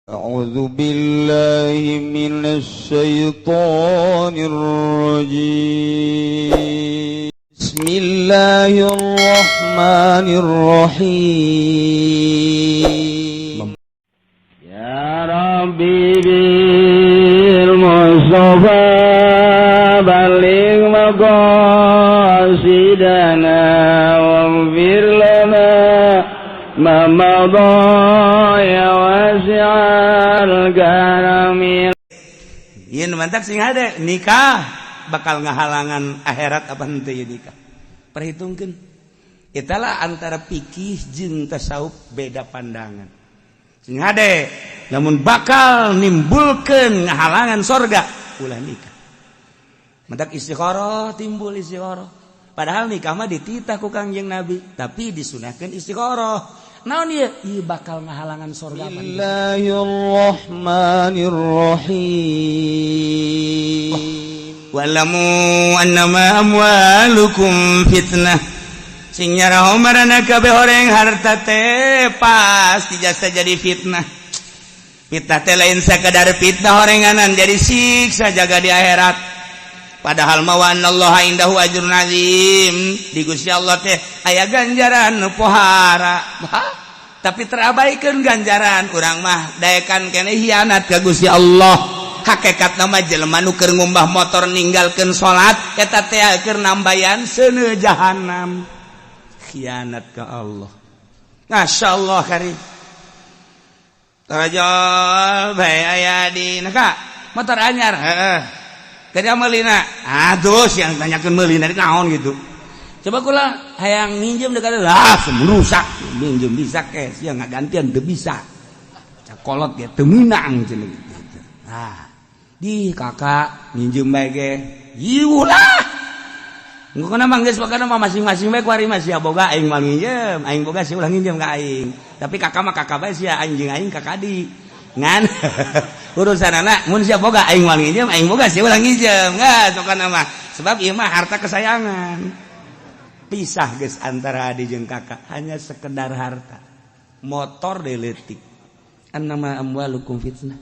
أعوذ بالله من الشيطان الرجيم. بسم الله الرحمن الرحيم. يا ربي بالمصطفى بلغ مقاصدنا واغفر لنا ما مضى يا واسع الكرم. Yen mantak sing hade nikah bakal ngahalangan akhirat apa henteu ieu nikah. Perhitungkeun. Italah antara pikih jeung tasawuf beda pandangan. Sing hade lamun bakal nimbulkeun ngahalangan sorga, ulah nikah. Mantak istikharah, timbul istikharah. Padahal nikah mah dititah ku Kangjeng Nabi, tapi disunahkeun istikharah. Naon ieu? Ieu bakal ngahalangan sorga apa بسم الله الرحمن الرحيم. Wa'lamu annama amwalukum fitnah. Sing nyaraho marana kabeh horeng, harta teh pasti jasa jadi fitnah. Fitnah teh lain sakadar fitnah horenganan, jadi siksa jaga di akhirat. Padahal mah wa annallaha indahu ajrun azim, di Gusti Allah teh aya ganjaran nu pohara. Hah? Tapi terabaikan ganjaran, urang mah daekan kene hianat ka Gusti Allah. Hakekat nama jelema nu keur ngumbah motor ninggalkeun salat, eta teh keur nambayan seuneu jahanam, khianat ka Allah. Masya Allah, karim tarajol bae aya di ka motor anyar, heeh, tadi meulina. Aduh, yang tanyakeun meulina di naon gitu. Coba kula hayang minjem dekat lah, rusak, minjem bisa ke sia ngagantian teu bisa, cakolot ge teu meunang cenah gitu. Nah, di kakak minjem bae ge ieu lah. Ngukuna mah geus, pokona mah masing-masing bae kuari mah, sia boga aing mah nginjem, aing boga sia ulah nginjem ka aing. Tapi kakak mah kakak bae sia, anjing aing kakak di. Ngan urusan anak mun sia boga aing mah nginjem, aing boga sia ulah nginjem. Geus pokona mah. Sebab ieu mah harta kesayangan. Pisah geus antara adik jeung kakak hanya sekedar harta. Motor leutik. Annama amwalukum fitnah.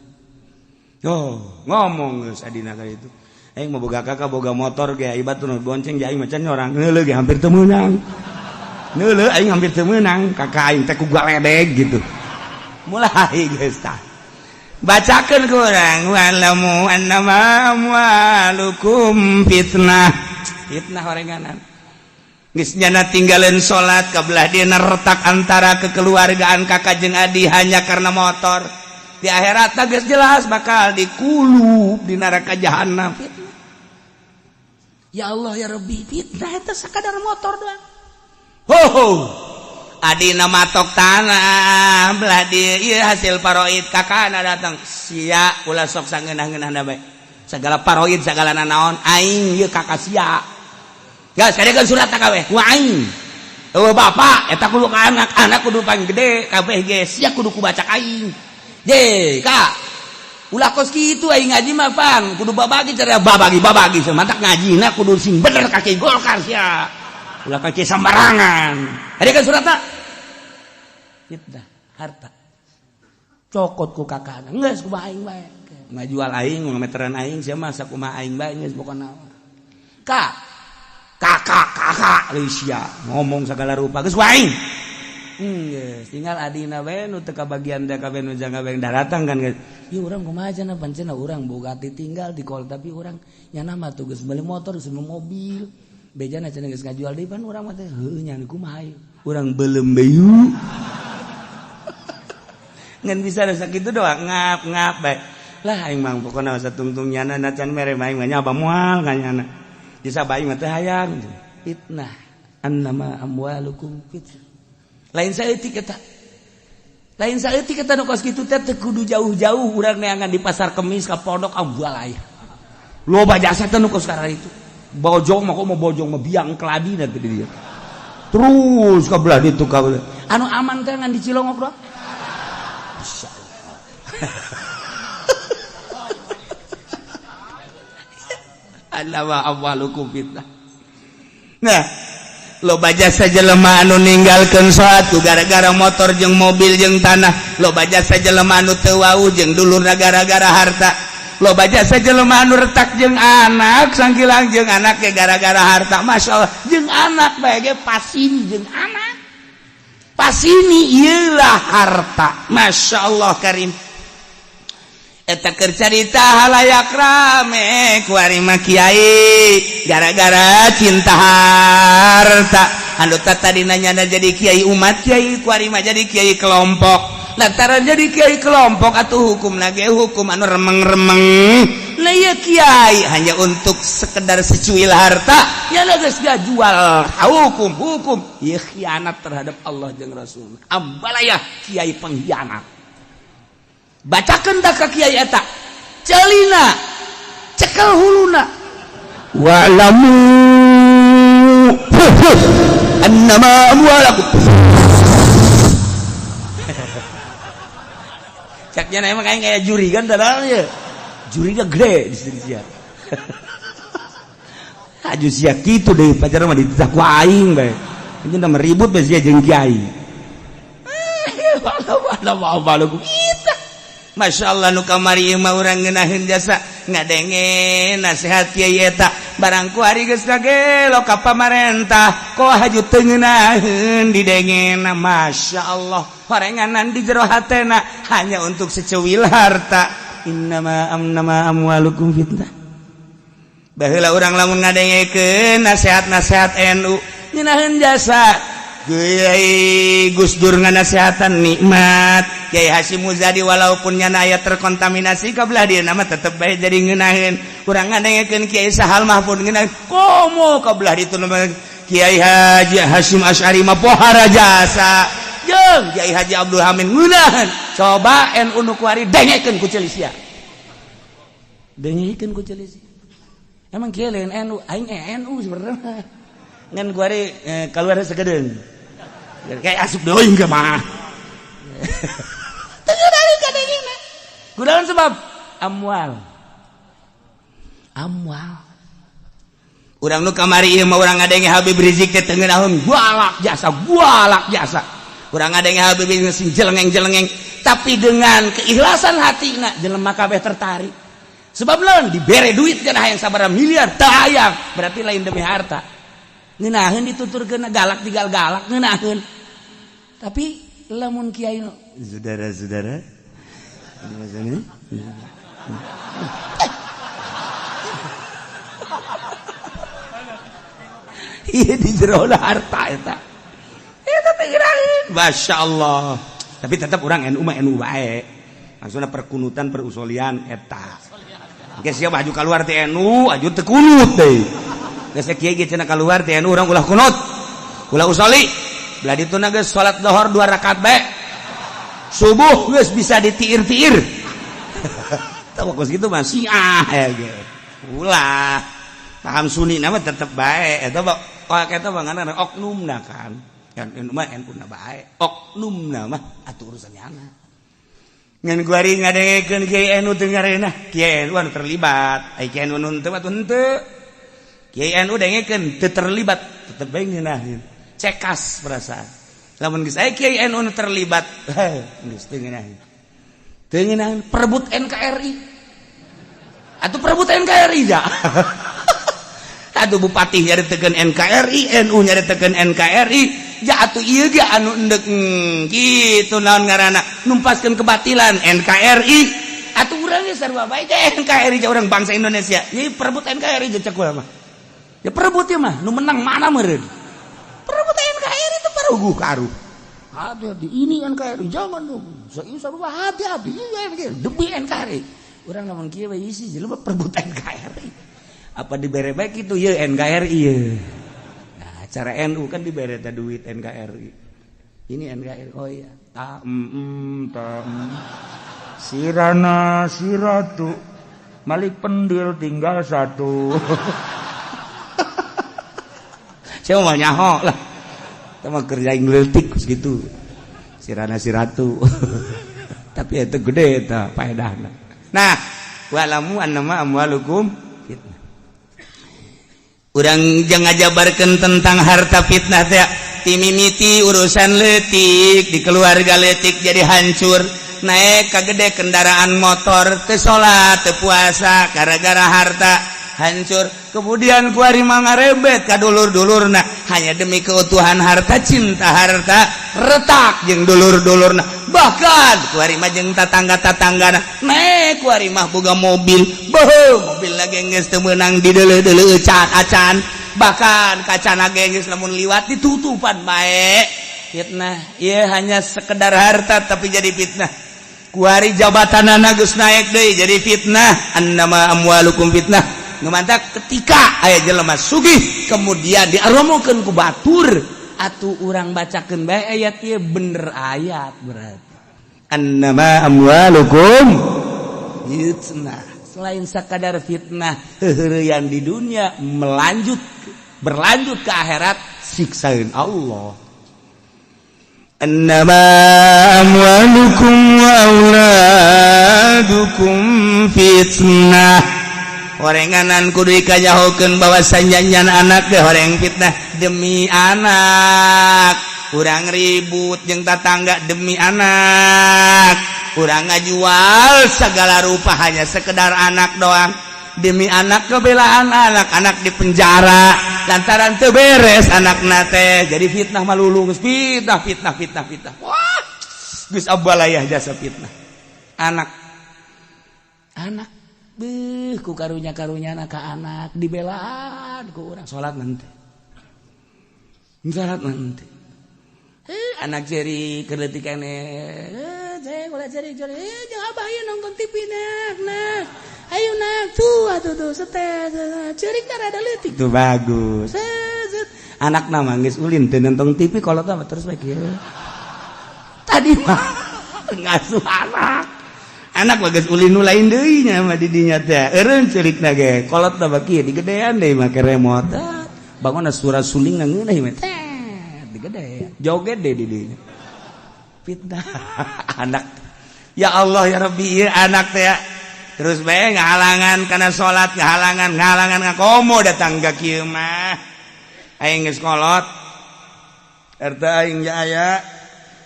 Oh, ngomong geus adina ka itu. Aing mau boga kakak boga motor ge ibat nu bonceng ge aing macan nyorang neuleuh ge hampir teu meunang. Neuleuh aing hampir teu meunang, kakak aing teh ku galedeg gitu. Mulai geus tah. Bacakeun ku urang wa'lamu annama amwalukum fitnah. Fitnah horenganan. Geus nyana tinggalin salat, kabelah dia retak antara kekeluargaan kakak jeung adi hanya karena motor. Di akhirat geus jelas bakal dikulup di neraka jahanam. Fitnah. Ya Allah ya Rabbi, fitnah eta sakadar motor doang. Ho ho. Adina matok tanah belah di ieu hasil paroid, kakana datang, sia ulah sok sangeunah-ngeunah bae. Segala paroid segala nanaon aing ieu kakak sia. Geus kadekeun surat kabeh ku aing. Eueuh bapak eta kudu ka anak, anak kudu paling gede kabeh ge sia kudu ku baca aing. Je, kak. Ulah kos kitu, aing ngaji mah pan kudu babagi, cara babagi babagi semantak ngajina kudu sing bener kaki Golkar sia. Ulah kaki sembarangan. Ada kan suratna? Fitnah harta. Cokot ku kakana. Geus kumaha aing bae. Ngajual aing ngameteran aing sia mah sakumaha aing bae geus pokona. Kak, kakak kakak sia ngomong segala rupa geus ku aing. Geus tinggal adina bae nu teu kabagian teh kabeh nu jangka bae daratang kan geus. Ieu urang kumaha cenah, pancen urang boga tinggal di kol, tapi urang nyana mah tuh geus meuli motor, geus meuli mobil. Bejana cenah geus ngajual deui, pan urang mah teh heuh nya kumaha ieu. Urang beuleum beyu. Ngan bisa da sakitu doang ngap ngap bae. Lah aing mah pokona satungtung nyana nacan mere aing mah nyaba moal ka nyana. Bisa bae mah teh hayang. Fitnah. Annama amwalukum fitnah. Lain saeutik eta. Lain saeutik eta nu kos kitu teh, teu kudu jauh-jauh urang neangan di pasar Kemis ka pondok abual aya. Loba jasa teh nu kos itu. Bojong mah kok mau bojong mah biang keladi teh di dieu. Terus ka belah ditu ka belah. Anu aman teh ngan di Cilongok doang. Masyaallah. Annama amwalukum fitnah. Nah, Loba jasa jelema anu ninggalkeun salat ku gara-gara motor jeung mobil jeung tanah. Loba jasa jelema anu teu wau jeung dulurna gara-gara harta. Loba jasa jelema anu retak jeung anak, sangkilang jeung anak ge gara-gara harta. Masya Allah, jeung anak bae ge pasini, jeung anak pasini ieulah harta. Masya Allah karim. Eta keur carita halayak rame kuari mah kiai gara-gara cinta harta. Anu tadi nanya jadi kiai umat, kiai kuari mah jadi kiai kelompok. Lantaran jadi kiai kelompok atau hukum lagi hukum anu remeng-remeng. Nah iya, kiai hanya untuk sekedar secuil harta ya geus jual hukum hukum, ieu khianat terhadap Allah jeung Rasul. Ambalaya kiai pengkhianat. Bacakan tak ka kiai eta, celina cekel huluna, wa'lamu annama amwalakum. Caknya emang kayak kayak juri kan ya, jurinya gede di sini sia. Aju sia kitu deh pacar mah dititah ku aing bae. Ini nama ribut bae sia jeung kiai. Wala kita. Masya Allah, nu kamari mah urang ngeunaheun jasa ngadenge nasihat kiai eta, barang ku ari geus kagelo ka pamarentah kok haju teu ngeunaheun didengena. Masya Allah, horenganan di jero hatena hanya untuk secuil harta. Innama amnama amwalukum fitnah. Baheula urang lamun ngadengekeun nasihat-nasihat NU ngeunaheun jasa. Kiai Gus Dur nganasehatan nikmat, Kiai Hasyim Muzadi walaupun nyana aya terkontaminasi kabelah dia nama tetep bae jadi ngeunaheun. Urang ngadengekeun Kiai Sahal Mahfud ngeunaheun, komo kabelah ditu nama Kiai Haji Hasyim Asy'ari mah pohara jasa jeung Kiai Haji Abdul Hamid ngeunaheun. Coba NU nu kuari dengekeun ku ceuli sia, dengekeun ku ceuli sia. Emang kiai lain NU, aing NU sebenarnya ngan kuari keluar segedeun kayak asup deui enggak mah. Kunaon sebab amwal amwal. Urang nu kamari ieu mah urang ngadenge Habib Rizik teh teu ngeunaheun, galak jasa, galak jasa. Urang ngadenge Habib Rizik sing jelengeng-jelengeng, tapi dengan keikhlasan hatina jelema kabeh tertarik. Sebab lawan dibere duit kan hayang sabaraha miliar teu hayang, berarti lain demi harta. Ngeunaheun dituturkeun galak tinggal galak ngeunaheun. Tapi lamun kiai, saudara-saudara, ini maksudnya iya di jero harta eta eta teh ngeunaheun. Masya Allah. Tapi tetap orang NU mah NU bae, maksudnya perkunutan perusulian eta. Geus sia baju keluar ti NU aju teu kunut deui. Geus kiai ge cenah keluar ti NU urang ulah kunut, ulah usoli. Belah dituna geus salat lohor 2 rakaat bae, subuh geus bisa ditiir-tiir. Tahu kos gitu mah syiah ya ge ulah paham sunni nama tetep bae eta mah. Eta mah ngaranna oknumna kan kan NU mah NU na bae, oknumna mah atuh urusan nyana. Ngan kuari ngadengekeun kiai NU teu ngareunah, kiai NU anu terlibat, ai kiai NU nu henteu mah henteu. Kiai NU dengekeun teu terlibat tetep bae ngeunaheun, cekas perasaan. Lamun geus aya kiai NU nu terlibat geus teu ngeunaheun, teu ngeunaheun. Perebut NKRI atuh, perebut NKRI ja atuh, bupati nyaritakeun NKRI, NU nyaritakeun NKRI ja atuh. Ieu ge anu endek kitu naon ngaranna numpaskeun kebatilan NKRI atuh. Urang ge sarua bae NKRI ja, urang bangsa Indonesia. Ieu perebut NKRI ja, cek mah ya perebut ya mah nu menang mana meureun. Perebut NKRI itu paruguh karuh. Hati-hati ini NKRI, jangan dong saya sarua, hati-hati ini demi NKRI. Urang lamun kieu we isi jelema perebut NKRI apa dibere baik itu ya NKRI ya. Nah, cara NU kan dibere duit NKRI ini NKRI. Oh iya ta ta sirana siratu Malik pendil tinggal satu. Saya mau nyaho lah, kita mau kerja leutik gitu sirana siratu. Tapi itu gede eta faedahna. Nah, wa'lamu annama amwalukum fitnah. Urang jangan ngajabarkeun tentang harta fitnah teh timimiti urusan leutik di keluarga leutik jadi hancur, naik ka gede kendaraan motor, teu salat, teu puasa gara-gara harta hancur. Kemudian kuari mah ngarebet ka dulur-dulurna hanya demi keutuhan harta, cinta harta, retak jeung dulur-dulurna, bahkan kuari mah jeung tatangga-tatanggana. Naik kuari mah boga mobil, beuh, mobil lagi geus teu meunang dideuleu-deuleu acan, bahkan kacana ge geus lamun liwat ditutupan bae. Fitnah ieu hanya sekedar harta tapi jadi fitnah. Kuari jabatanana geus naik deui jadi fitnah. Annama amwalukum fitnah. Ngemantak ketika aya jelema sugih kemudian diaromokeun ku batur, atuh urang bacakeun bae ayat ieu, bener ayat berarti annama amwalukum fitnah. Selain sakadar fitnah heureyan di dunia, melanjut berlanjut ke akhirat siksaeun Allah. Annama amwalukum wa auladukum fitnah. Orenganan kudu dikanyahokeun bahwa sanjanyan anak ge horeng fitnah. Demi anak urang ribut jeung tatangga, demi anak urang ngajual segala rupa hanya sekedar anak doang, demi anak kebelaan anak, anak di penjara lantaran teu beres anak nate jadi fitnah malulu geus fitnah, fitnah, fitnah, fitnah. Wah, geus abalayah jasa fitnah. Anak, anak. Beuh, ku karunya-karunya anak ka anak dibelaan ku urang, salat nanti, salat nanti. Eh, anak ceri keur leutik keneh, eh, cek ulah ceri ceri, eh, jeung abah ieu nonton TV. Nak, nak, ayo nak, tuh atuh tuh setel ceurik rada leutik tuh bagus. Set, anak nama geus ulin teu nonton TV, kolot mah terus bae kieu. Tadi mah ngasuh anak, anak mah geus ulin nu lain deui nya mah di dinya teh eureun ceurikna ge kolot mah kieu digedean deui make remote, bangun suara suling ngeunah mah teh digedean joget deh di dinya. Fitnah anak, ya Allah ya Rabbi, ieu anak teh terus bae ngahalangan kana salat, ngahalangan, ngahalangan, ngakomo datang ka kieu mah aing geus kolot, harta aing ja aya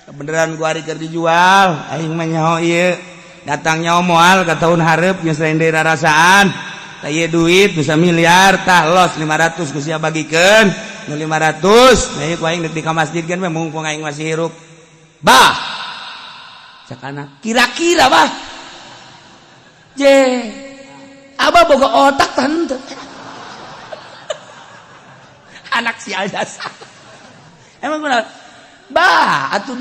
beneran gua ari keur dijual aing mah nyaho ieu datangnya moal ke tahun hareup geus lain deui rarasaan. Tah, ieu duit bisa miliar, tah los 500 ku sia bagikeun nu 500. Nah, ieu ku aing deuk di ka masjid kan mumpung aing masih hirup, bah. Cak anak, kira-kira bah je abah boga otak tante. Anak sial jasa emang kunaon bah atuh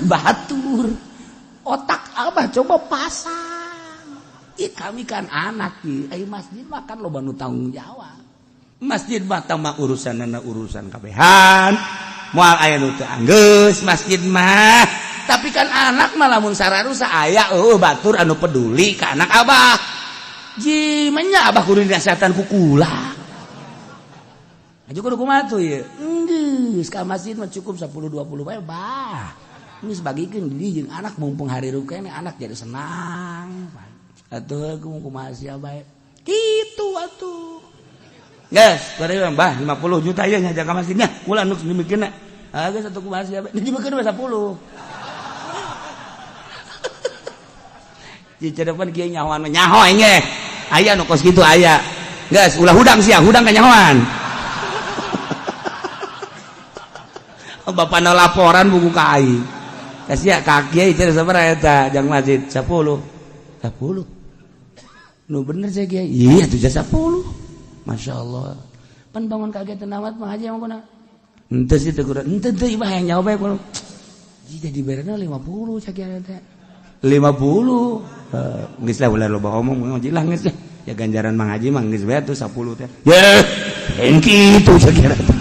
batur otak abah coba pasang. Ih, kami kan anak ki, ai masjid mah kan loba nu tanggung jawab. Masjid mah mah urusanana urusan kabehan, moal aya nu teu anggeus masjid mah. Tapi kan anak mah lamun sararusa aya eueuh batur anu peduli ka anak abah. Ji manya abah kudu dinasehatan ku kula. Aju kudu kumaha tuh ieu? Geus ka masjid mah cukup 10 20 bae bah. Geus bagikeun di jeung anak mumpung hari keneh anak jadi senang. Atuh kumaha sia bae. Kitu atuh. Geus, bari bah 50 juta ieu nya ka masjidnya. Kula nu dimikeunna. Ah geus atuh kumaha sia bae. Dimikeun we 10. Di depan kieu nyahoan mah nyaho aing ge. Aya nu kos kitu aya. Geus ulah hudang sia, hudang ka nyahoan. Bapana laporan buku ka aing. Kasih ka kiai teh sabaraha eta jang masjid 10. 10. Nu bener saya kiai. Iya tuh 10. Masya Allah. Pan bangun kaget amat mah haji emang kuna. Henteu sih teu kurang. Henteu teu ibah yang nyawa bae kudu. Jadi dibayarna 50 sakieu teh. 50. Geus lah ulah loba omong ngaji lah geus. Ya ganjaran Mang Haji mah geus bae tuh 10 teh. Ye, lain kitu sakieu teh.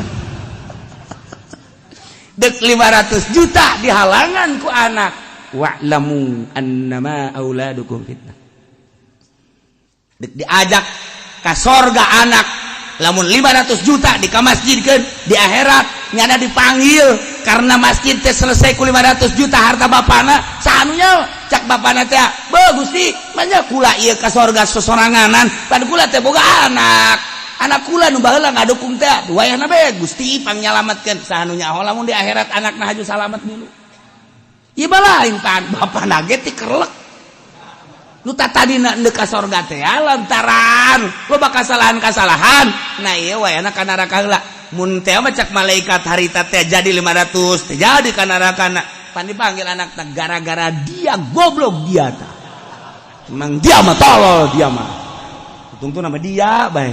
Dek 500 juta dihalangan ku anak. Wa'lamu annama auladukum fitnah. Dek diajak ka sorga anak lamun 500 juta di masjidkeun, di akhirat nyana dipanggil karena masjid teh selesai ku 500 juta harta bapana sanunya. Cak bapana teh, "Beuh Gusti, manya kula ieu ka sorga sosoranganan, pan kula teh boga anak." Anak kula nu baheula ngadukung teh wayahna bae Gusti pangnyalametkeun. Saha nu nyaho lamun di akhirat anakna haju salamet milu? Ieu mah lain pan bapana ge ti kerlek. Nu tadina endek ka sorga teh lantaran loba kasalahan-kasalahan. Nah ieu wayahna ka neraka heula. Mun teh mah cak malaikat harita teh jadi 500 teh jadi ka nerakana. Pan dipanggil anak teh gara-gara dia goblok dia tah. Emang dia mah tolol dia mah. Tungtu nama dia bae.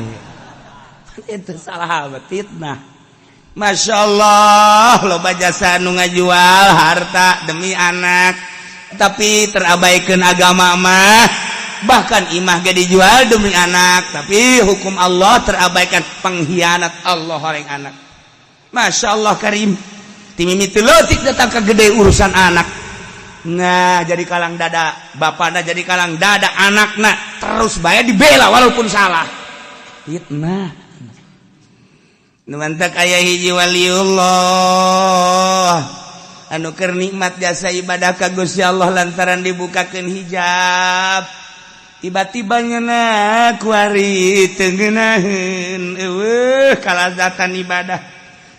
Itu salah fitnah. Masya Allah, loba jasa nu ngajual harta demi anak, tapi terabaikan agama mah. Bahkan imah ge dijual demi anak, tapi hukum Allah terabaikan. Pengkhianat Allah orang anak. Masya Allah karim. Ti mimiti leutik datang ke gede urusan anak. Nah, jadi kalang dada bapakna, jadi kalang dada anakna, terus bae dibela walaupun salah. Fitnah. Mantak aya hiji waliullah anu keur nikmat jasa ibadah ka Gusti Allah lantaran dibukakeun hijab, tiba-tiba nyana kuari teu ngeunaheun, eueuh kalazatan ibadah.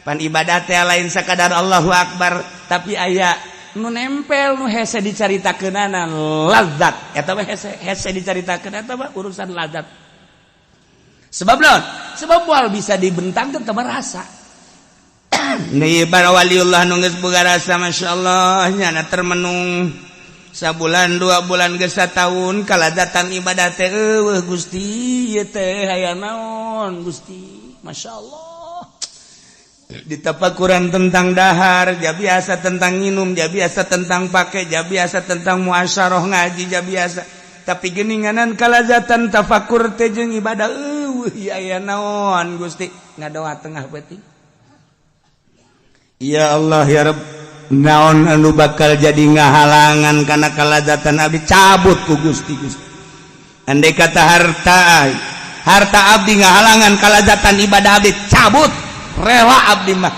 Pan ibadah teh lain sakadar Allahu Akbar, tapi aya nu nempel nu hese dicaritakeunana, lazat eta mah. Hese hese dicaritakeun eta mah urusan lazat. Sebab naon? Sebab moal bisa dibentangkeun teu rasa. Nih para waliullah nu geus boga rasa, Masya Allah, nyana termenung sabulan, 2 bulan, geus tahun, kalazatan ibadah teh eueuh. Gusti, ieu teh aya naon Gusti? Masya Allah, ditapakuran tentang dahar ja biasa, tentang minum ja biasa, tentang pakai ja biasa, tentang muasyarah ngaji ja biasa, tapi geninganan kalazatan tafakur teh jeung ibadah eueuh. Aya naon Gusti? Ngadoa tengah peuting, ya Allah, ya Rabb, naon anu bakal jadi ngahalangan kana kalazatan abdi, cabut ku Gusti. Gusti, andai kata harta harta abdi ngahalangan kalazatan ibadah abdi, cabut. Rela abdi mah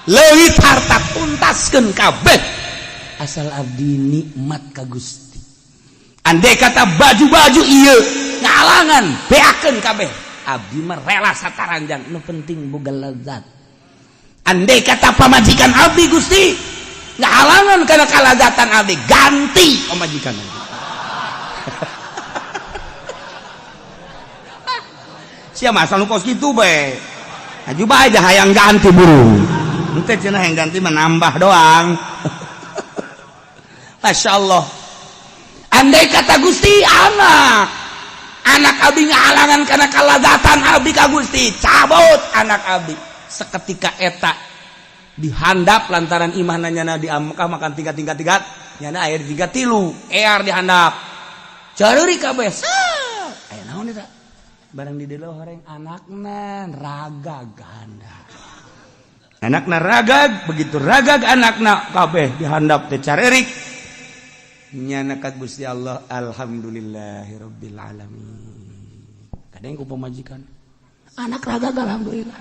leuwih harta, tuntaskeun kabeh, asal abdi nikmat ka Gusti. Andai kata baju-baju ieu ngahalangan, beakeun kabeh, abdi mah rela sataranjang, nu penting boga lezat. Andai kata pamajikan abdi, Gusti, ngahalangan kana kalazatan abdi, ganti pamajikan abdi. Sia masa nu kos kitu bae. Aju bae aja hayang ganti buru. Ente cenah yang ganti menambah doang. Masya Allah. Andai kata Gusti anak anak abdi ngahalangan kana kalazatan abdi ka Gusti, cabut anak abdi. Seketika eta dihandap lantaran imah nyana di Mekah makan tiga tingkat tiga, nyana aya di tiga tilu ear dihandap careurik kabeh. Aya naon eta barang di dieu horeng anakna ragag ganda, anakna ragag. Begitu ragag anakna, kabeh dihandap teh careurik. Nyana ka Gusti Allah, alhamdulillahirabbil alamin. Kadang ku pamajikan anak ragag, alhamdulillah.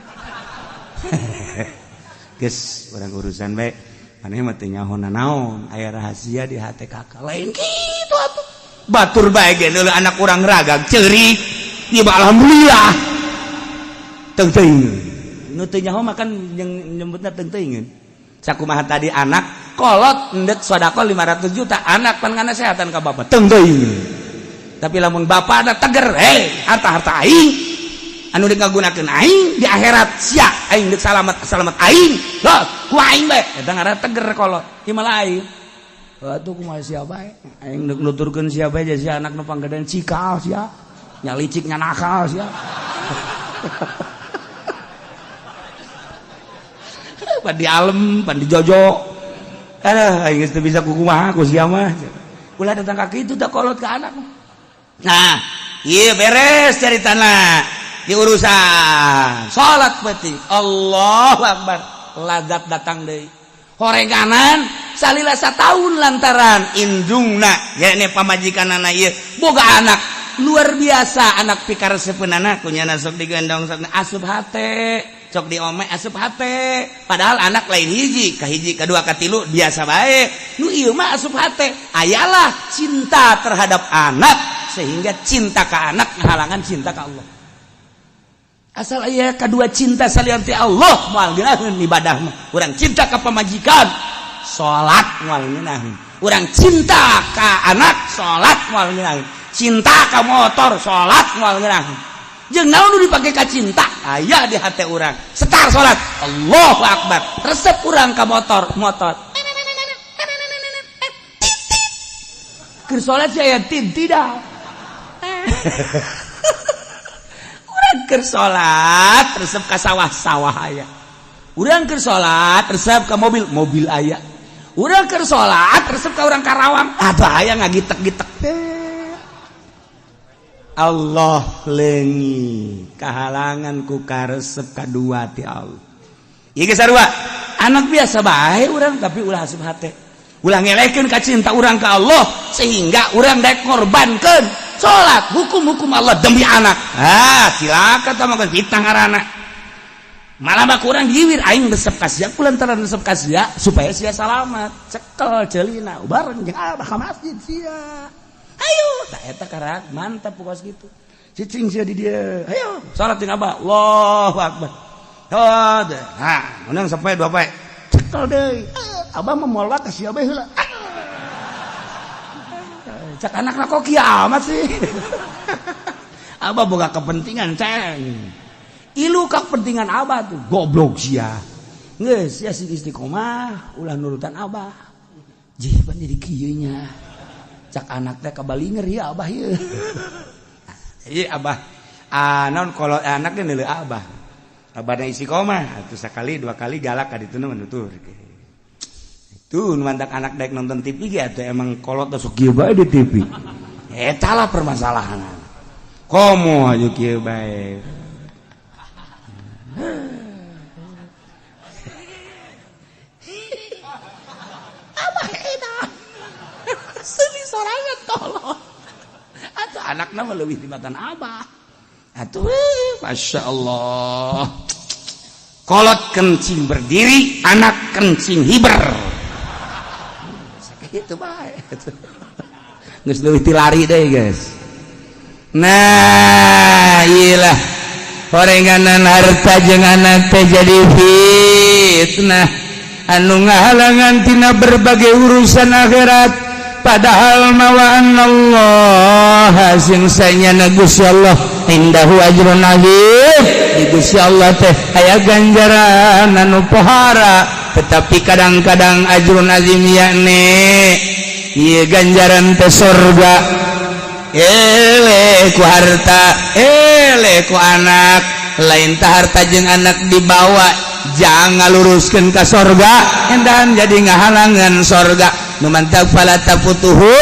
Geus urang urusan bae, maneh mah teu nyaho naon aya rahasia di hati kakak. Lain kitu atuh, batur bae ge deuleu anak urang ragag ceurik ieu mah alhamdulillah. Teu teuing nu teu nyaho mah kan jeung nyebutna teu teuingeun. Sakumaha tadi anak kolot endek sedekah 500 juta, anak pan nganasehatan ka bapak, teu teuing. Tapi lamun bapak ada teger, hei, harta-harta aing anu deuk ngagunakeun aing di akhirat, sia aing deuk salamat salamat aing loh ku aing bae, eta ngaranna teger kolot. Ieu mah lain atuh, kumaha sia bae aing deuk nuturkeun sia bae, sia anak nu panggedean cikal, sia nya licik nya nakal sia. Pan di alem pan di jojo. Aduh, aing geus teu bisa kukumaha ku sia mah. Ulah datang ka kitu teh kolot ka anak. Nah, iya beres ceritana di urusan salat peuting, Allahu Akbar, lazat datang deui horenganan salila satahun lantaran indungna yakni pamajikanana ieu boga anak luar biasa, anak pikaresepeunana kunyana sok digendong, sok asup hate, sok diome asup hate. Padahal anak lain hiji kahiji, kedua, katilu biasa bae, nu ieu mah asup hate. Ayalah cinta terhadap anak sehingga cinta ke anak ngahalangan cinta ke Allah. Asal aya kadua cinta salian ti Allah, moal ngeunaheun ibadah mah. Urang cinta ka pamajikan, salat moal ngeunaheun. Urang cinta ka anak, salat moal ngeunaheun. Cinta ka motor, salat moal ngeunaheun. Jeung naon nu dipake ka cinta aya di hate urang. Setar salat, Allahu akbar. Resep urang ka motor, motor. Keur salat sih aya tin tidak. Urang keur salat resep ka sawah-sawah aya. Urang keur salat resep ka mobil, mobil aya. Urang keur salat resep ka urang Karawang, aduh aya ngagitek-gitek. Allah leungi kahalangan ku karesep kadua ti Allah. Ieu geus sarua. Anak biasa bae urang tapi ulah asup hate. Ulah ngelehkeun ka cinta urang ka Allah sehingga urang daek ngorbankeun salat, hukum-hukum Allah demi anak. Ah, cilaka tah mah fitnah ngaranna. Malah mah kurang diwir aing resep ka sia kulantaran resep ka sia supaya sia salamat. Cekel ceulina bareng jeung abah ka masjid sia. Ayo, tah eta karak mantap pokos gitu. Cicing sia di dieu. Ayo, salat jeung abah. Allahu akbar. Oh, nah, menang sampai dua poe. Cekel deui. Abah mah moal ka sia bae heula. Cak anakna kok kieu amat sih. Abah boga kepentingan ceng. Ilu kepentingan abah tuh goblok sia. Geus sia sing istiqomah ulah nurutan abah. Jih pan jadi kieu nya. Cak anak teh kabalinger ya abah ieu. Ieu abah ah naon kalau anaknya neuleuh abah. Abahna istiqomah atuh sakali dua kali galak ka ditu mah nutur. Tuh mantak anak daek nonton TV ge atuh emang kolot sok kieu bae di TV. Eta lah permasalahan. Komo aja kieu bae. Abah edan. Seuli sorangan tolong. Atuh anakna mah leuwih tibatan abah. Atuh Masya Allah. Kolot kencing berdiri, anak kencing hiber. Itu bae. Geus leuwih ti lari deui, guys. Nah, iyalah. Horenganan harta jeung anak teh jadi fitnah anu ngahalangan tina berbagai urusan akhirat. Padahal mawa Allah sing sanyana Gusti Allah indahu ajrun azim, di Gusti Allah teh aya ganjaran anu pohara. Tetapi kadang-kadang ajrun azim yakni ieu ganjaran teh surga, ele ku harta, ele ku anak. Lain tah harta jeung anak dibawa jangan luruskeun ka sorga, endahan jadi ngahalangan sorga. Nu mantap fala tafutuhu,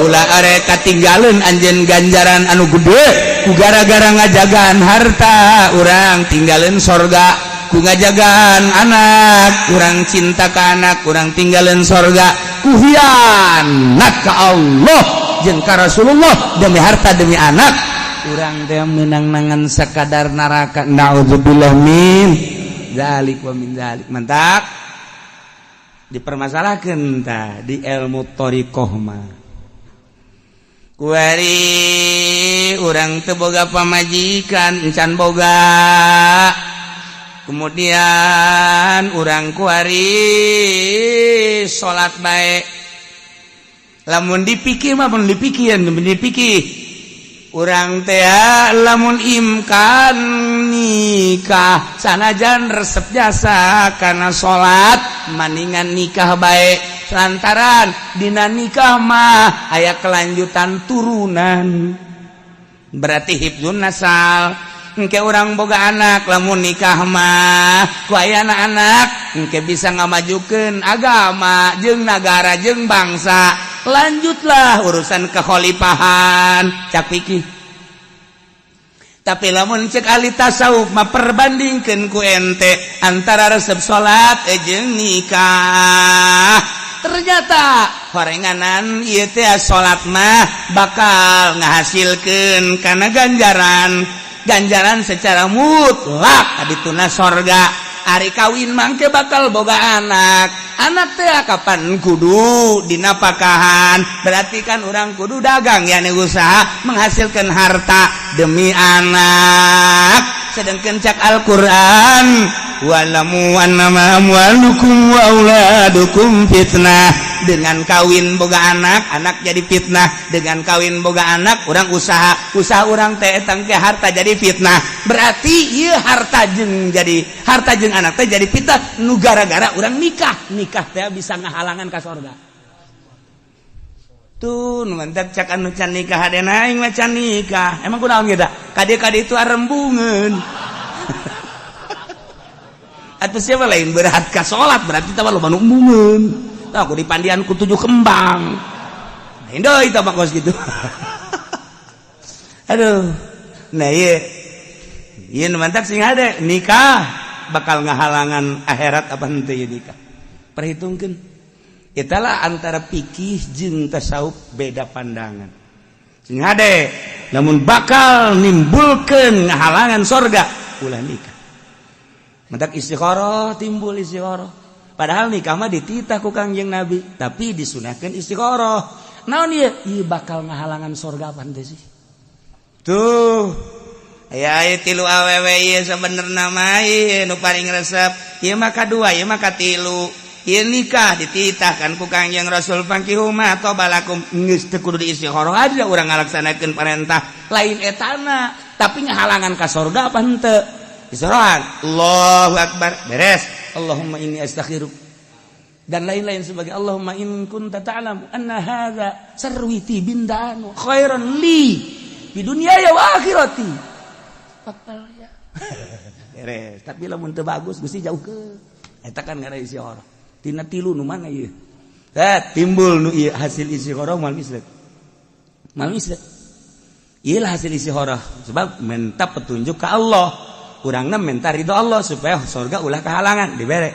ulah are katinggaleun anjeun ganjaran anu gede ku gara-gara ngajagaan harta urang tinggalin sorga, ku ngajagaan anak kurang cinta ka anak kurang tinggalin sorga, ku hianat ka Allah jeung ka Rasulullah demi harta demi anak urang teh menang nangan sekadar neraka. Naudzubillah min dzalik wa min dzalik. Mantap dipermasalahkeun tah di ilmu thariqah mah. Kuari urang teu boga pamajikan, encan boga. Kemudian urang kuari salat bae. Lamun dipikir mah mun dipikir, mun dipikir urang teh lamun imkan nikah sanajan resep jasa karena salat maningan nikah bae, lantaran dina nikah mah aya kelanjutan turunan, berarti hifdzun nasal. Engke urang boga anak lamun nikah mah ku aya anak engke bisa ngamajukeun agama jeung nagara jeung bangsa, lanjutlah urusan kekhalifahan cak pikir. Tapi lamun cek ahli tasawuf mah perbandingkeun ku ente antara resep salat jeung nikah, ternyata horenganan ieu teh salat mah bakal ngahasilkeun kana ganjaran, ganjaran secara mutlak adituna sorga. Ari kawin mangke bakal boga anak, anak teh kapan kudu dinapakahan, berarti kan orang kudu dagang, yakni usaha menghasilkan harta demi anak. Sedangkan cak Al-Qur'an wa'lamu annama amwalukum wa auladukum fitnah. Dengan kawin boga anak, anak jadi fitnah. Dengan kawin boga anak, orang usaha, usaha orang teh tangke harta jadi fitnah. Berarti ieu harta jeung jadi harta jeung anak teh jadi fitnah nu gara-gara orang nikah. Nikah teh bisa ngahalangan ka sorga. Tuh nu mantap cak anu can nikah hadena aing mah can nikah. Emang kunaon gitu? Kade-kade itu arembungeun. Atau siapa lain berat ka salat berarti tah loba nu embungeun. Tah aku dipandian ku 7 kembang. Lain deui tah kos gitu. Aduh. Nah ieu ieu nu mantap sing hade nikah bakal ngahalangan akhirat apa henteu ieu nikah. Perhitungkeun. Italah antara pikih jeung tasawuf beda pandangan. Sing hade namun bakal nimbulkeun ngahalangan sorga ulah nikah. Mentak istikharah timbul istikharah. Padahal nikah mah dititah ku Kangjeng Nabi, tapi disunahkeun istikharah. Naon ieu? Ieu bakal ngahalangan sorga apa henteu sih? Tuh. Aya aya tilu awewe ieu sabenerna mah ieu nu paling resep. Ieu mah kadua, ieu mah katilu. Ieu nikah dititahkan ku Kangjeng Rasul fankihu ma thaba lakum geus teu kudu diistikharah aja urang ngalaksanakeun perintah lain etana, tapi ngahalangan ka sorga apa henteu? Istikharah. Allahu akbar, beres. Allahumma inni astaghfiruk dan lain-lain sebagai Allahumma in kunta ta'lam anna hadza sarwiti bindanu khairan li di dunia ya wa akhirati. Bakal ya. Beres, tapi lamun teu bagus Gusti jauh ke. Eta kan ngaran istikharah. Tina tilu nu mana ieu? Tah timbul nu ieu hasil istikharah moal mislet. Moal mislet. Ieu lah hasil istikharah sebab minta petunjuk ke Allah. Urangna minta ridho Allah supaya surga ulah kehalangan dibere.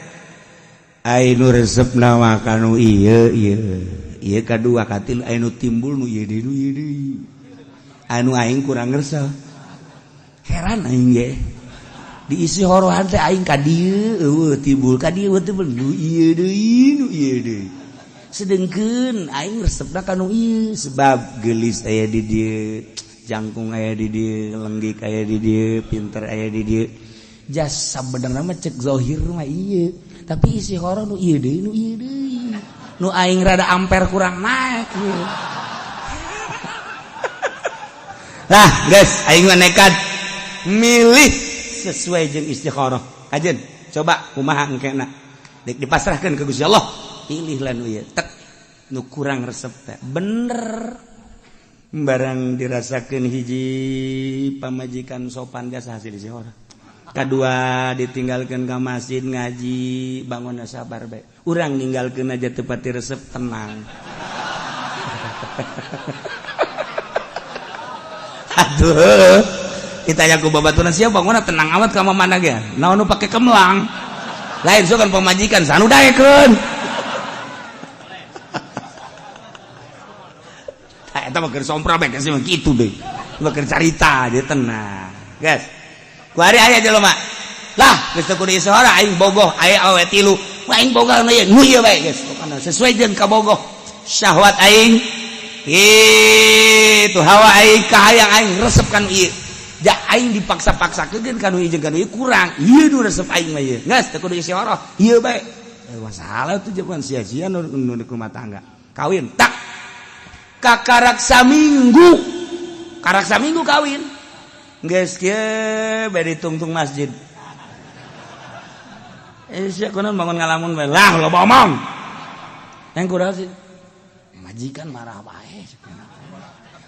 Ai nu resepna mah kanu ieu ieu. Ieu kadua katilu ai nu timbul nu ieu deui nu ieu deui. Anu aing kurang resep. Heran aing ge. Diisi horohan teh aing ka dieu eueuh timbul ka dieu timbul nu ieu deui nu ieu deui. Sedengkeun aing resepna ka nu ieu sebab geulis aya di dieu, jangkung aya di dieu, lenggik aya di dieu, pinter aya di dieu. Jas sabenerna mah cek zahir mah ieu, tapi isi horoh nu ieu deui nu ieu deui. Nu aing rada amper kurang naik ieu. Lah, guys, aing mah nekat milih sesuai jeung istikharah. Kajen, coba kumaha engkena. Dek dipasrahkeun ke Gusti Allah, pilihlah nu ieu. Tek nu kurang resep teh. Bener. Barang dirasakeun hiji pamajikan sopan jasa hasil istikharah. Kadua ditinggalkeun ka masjid ngaji, bangunna sabar bae. Urang ninggalkeun aja teu pati resep tenang. Aduh. Ditanya ku babaturan sia bangunna tenang amat ka mana ge. Naon nu pake kemlang. Lain sok kan pamajikan sanu daekeun. Tah eta mah keur sompra bae sih mah kitu deui. Mah keur carita dia tenang. Guys. Ku ari aya jelema. Lah, geus teu kudu isora aing bogoh, aya awewe tilu. Aing bogoh nu ieu, nu ieu bae geus. Pokona sesuai jeung kabogoh. Syahwat aing itu hawa aing kahayang aing resep kan ieu. Ja aing dipaksa-paksakeun kanu ieu jeung kanu ieu kurang. Ieu nu resep aing mah ieu. Geus teu kudu isora. Ieu bae. Masalah tuh jagoan sia-sia nu rumah tangga. Kawin tak kakarak saminggu. Karak saminggu kawin. Geus kieu bae ditungtung masjid. Sia kunaon bangun ngalamun bae. Lah loba omong. Yang kurang sih majikan marah bae.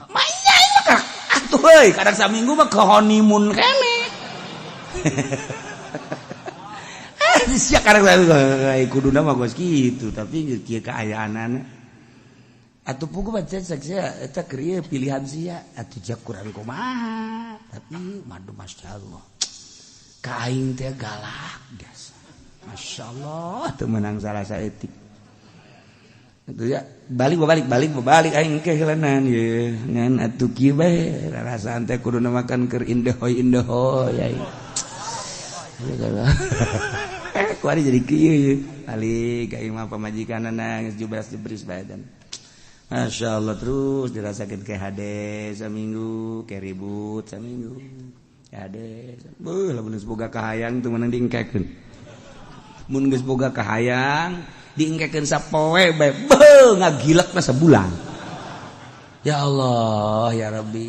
Manya ieu mah atuh euy, kadang saminggu mah ke honeymoon kene. Sia kadang kuduna mah geus kitu, tapi kieu kaayaanana. Atuh pugu baca sia eta keur ieu pilihan sia, atuh jak kurang kumaha. Tapi madu masyaallah. Ka aing teh galak biasa. Masyaallah teu meunang salah saeutik. Itu ya balik balik balik balik aing ke heuleunaan ye ngan atuh kieu bae rarasaan teh kudu makan keur indehoy indehoy aing. Kuari jadi kieu ye. Balik aing mah pamajikanana geus jubras jebris bae dan. Masya Allah terus dirasakeun ke hade saminggu, ke ribut saminggu. Kade, beuh lamun geus boga kahayang teu meunang diengkekeun. Mun geus boga kahayang diengkekeun sapoe bae, beuh ngagilekna sabulan. Ya Allah, ya Rabbi.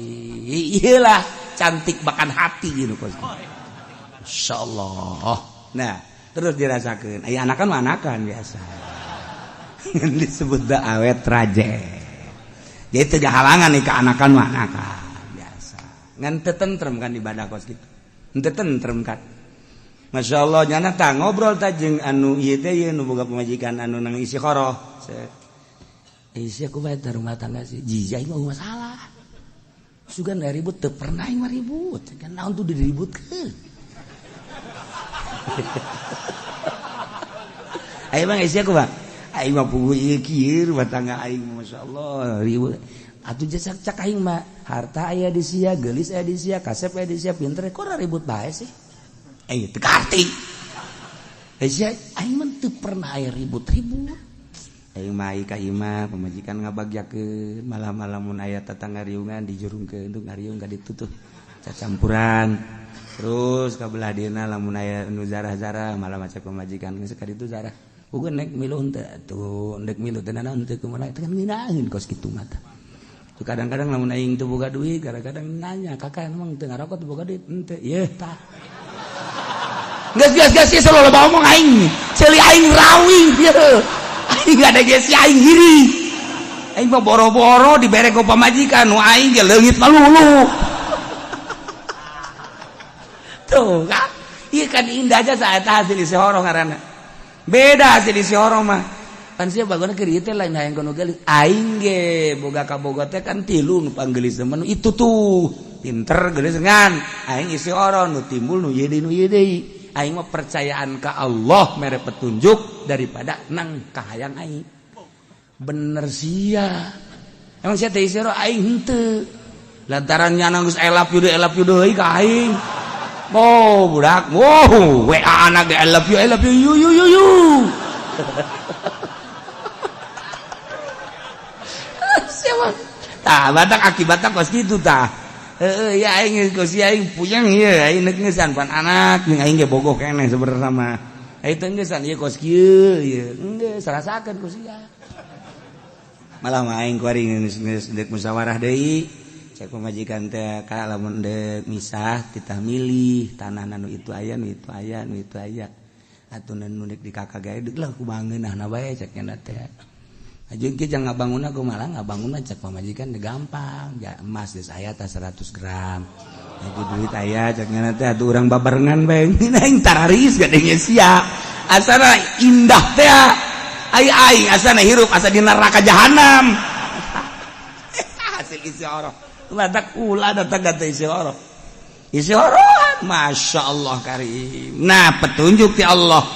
Iyalah cantik makan hati gitu kos. Insyaallah. Nah, terus dirasakeun. Aya anakan mah anakan biasa. Disebut da awet raje. Jadi teu halangan nih ke anakan mah anakan biasa. Ngan teu tentrem kan ibadah kos gitu. Teu tentrem kan. Masya Allah nyana tah ngobrol tah jeung anu ieu teh ieu nu boga pamajikan anu nang istikharah. Isi aku bae rumah tangga sih. Jijai mah masalah. Sugan da ribut teu pernah aing mah ribut. Kan naon tuh diributkeun. Ayo bang isi aku bang. Aing mah puguh ieu kieu rumah tangga aing masyaallah ribut. Atuh jasa cak aing mah harta aya di sia, geulis aya di sia, kasep aya di sia, pinter kok ribut bae sih. Aing teu karti. Sia aing mah teu pernah aya ribut-ribut. Aing mah ka imah pamajikan ngabagyakeun malah-malah mun aya tetangga riungan dijurungkeun untuk ngariung ka ditu tuh cacampuran. Terus ka belah dieuna lamun aya nu zarah-zarah malah maca pamajikan geus ka ditu zarah. Uga nek milu henteu atuh, ndek milu teh naon teu kumaha teh kan ngeunaheun kos kitu mah tah. Kadang-kadang lamun aing teu boga duit, kadang-kadang nanya, "Kakak emang teu ngarokok teu boga duit?" Henteu. Yeuh tah. Geus geus geus geus loba omong aing. Ceuli aing rawi yeuh. Aing ada geus aing hiri. Aing mah boro-boro dibere ku pamajikan nu aing ge leungit malulu. Tuh kan. Ieu kan indah aja saat hasil istikharah ngaranna. Beda hasil istikharah mah. Pan sia bagona keur ieu teh lain hayang kono geulis. Aing ge boga kaboga teh kan tilu nu panggelis mah itu tuh. Pinter geulis ngan. Aing istikharah nu timbul nu ieu deui nu ieu deui. Aing mah percayaan ka Allah mere petunjuk daripada nang kahayang aing. Bener sia. Emang sia teh istikharah aing henteu. Lantaran nyana geus elap yude deui ka aing. Oh budak, wow, WA anak ge I love you, you you you you. Siapa? Tah, batak akibatna kos kitu tah. Heeh, ya aing geus aing puyeng ieu, aing neuk ngeusan pan anak jeung aing ge bogoh keneh sebenarna mah. Aing teh ngeusan ieu kos kieu ieu. Geus rasakeun ku sia. Malah mah aing kuari geus deuk musyawarah deui. Cek pamajikan teh ka lamun deuk misah titah milih tanah nu itu aya nu itu aya nu itu aya. Atuh nu deuk di kakak gae deuk lah kumaha ngeunahna bae cek nya teh. Ajeun kieu jang ngabangunna kumaha ngabangunna cek pamajikan gampang, ja emas geus aya tah 100 gram. Aya duit aya cek nya teh atuh urang babarengan bae. Aing tararis gadenya sia. Asana indah teh. Ai aing asana hirup asa di neraka jahanam. Hasil istikharah. Batak ulah datang kata istikharah. Istikharah Masya Allah karim. Nah petunjuk ti Allah.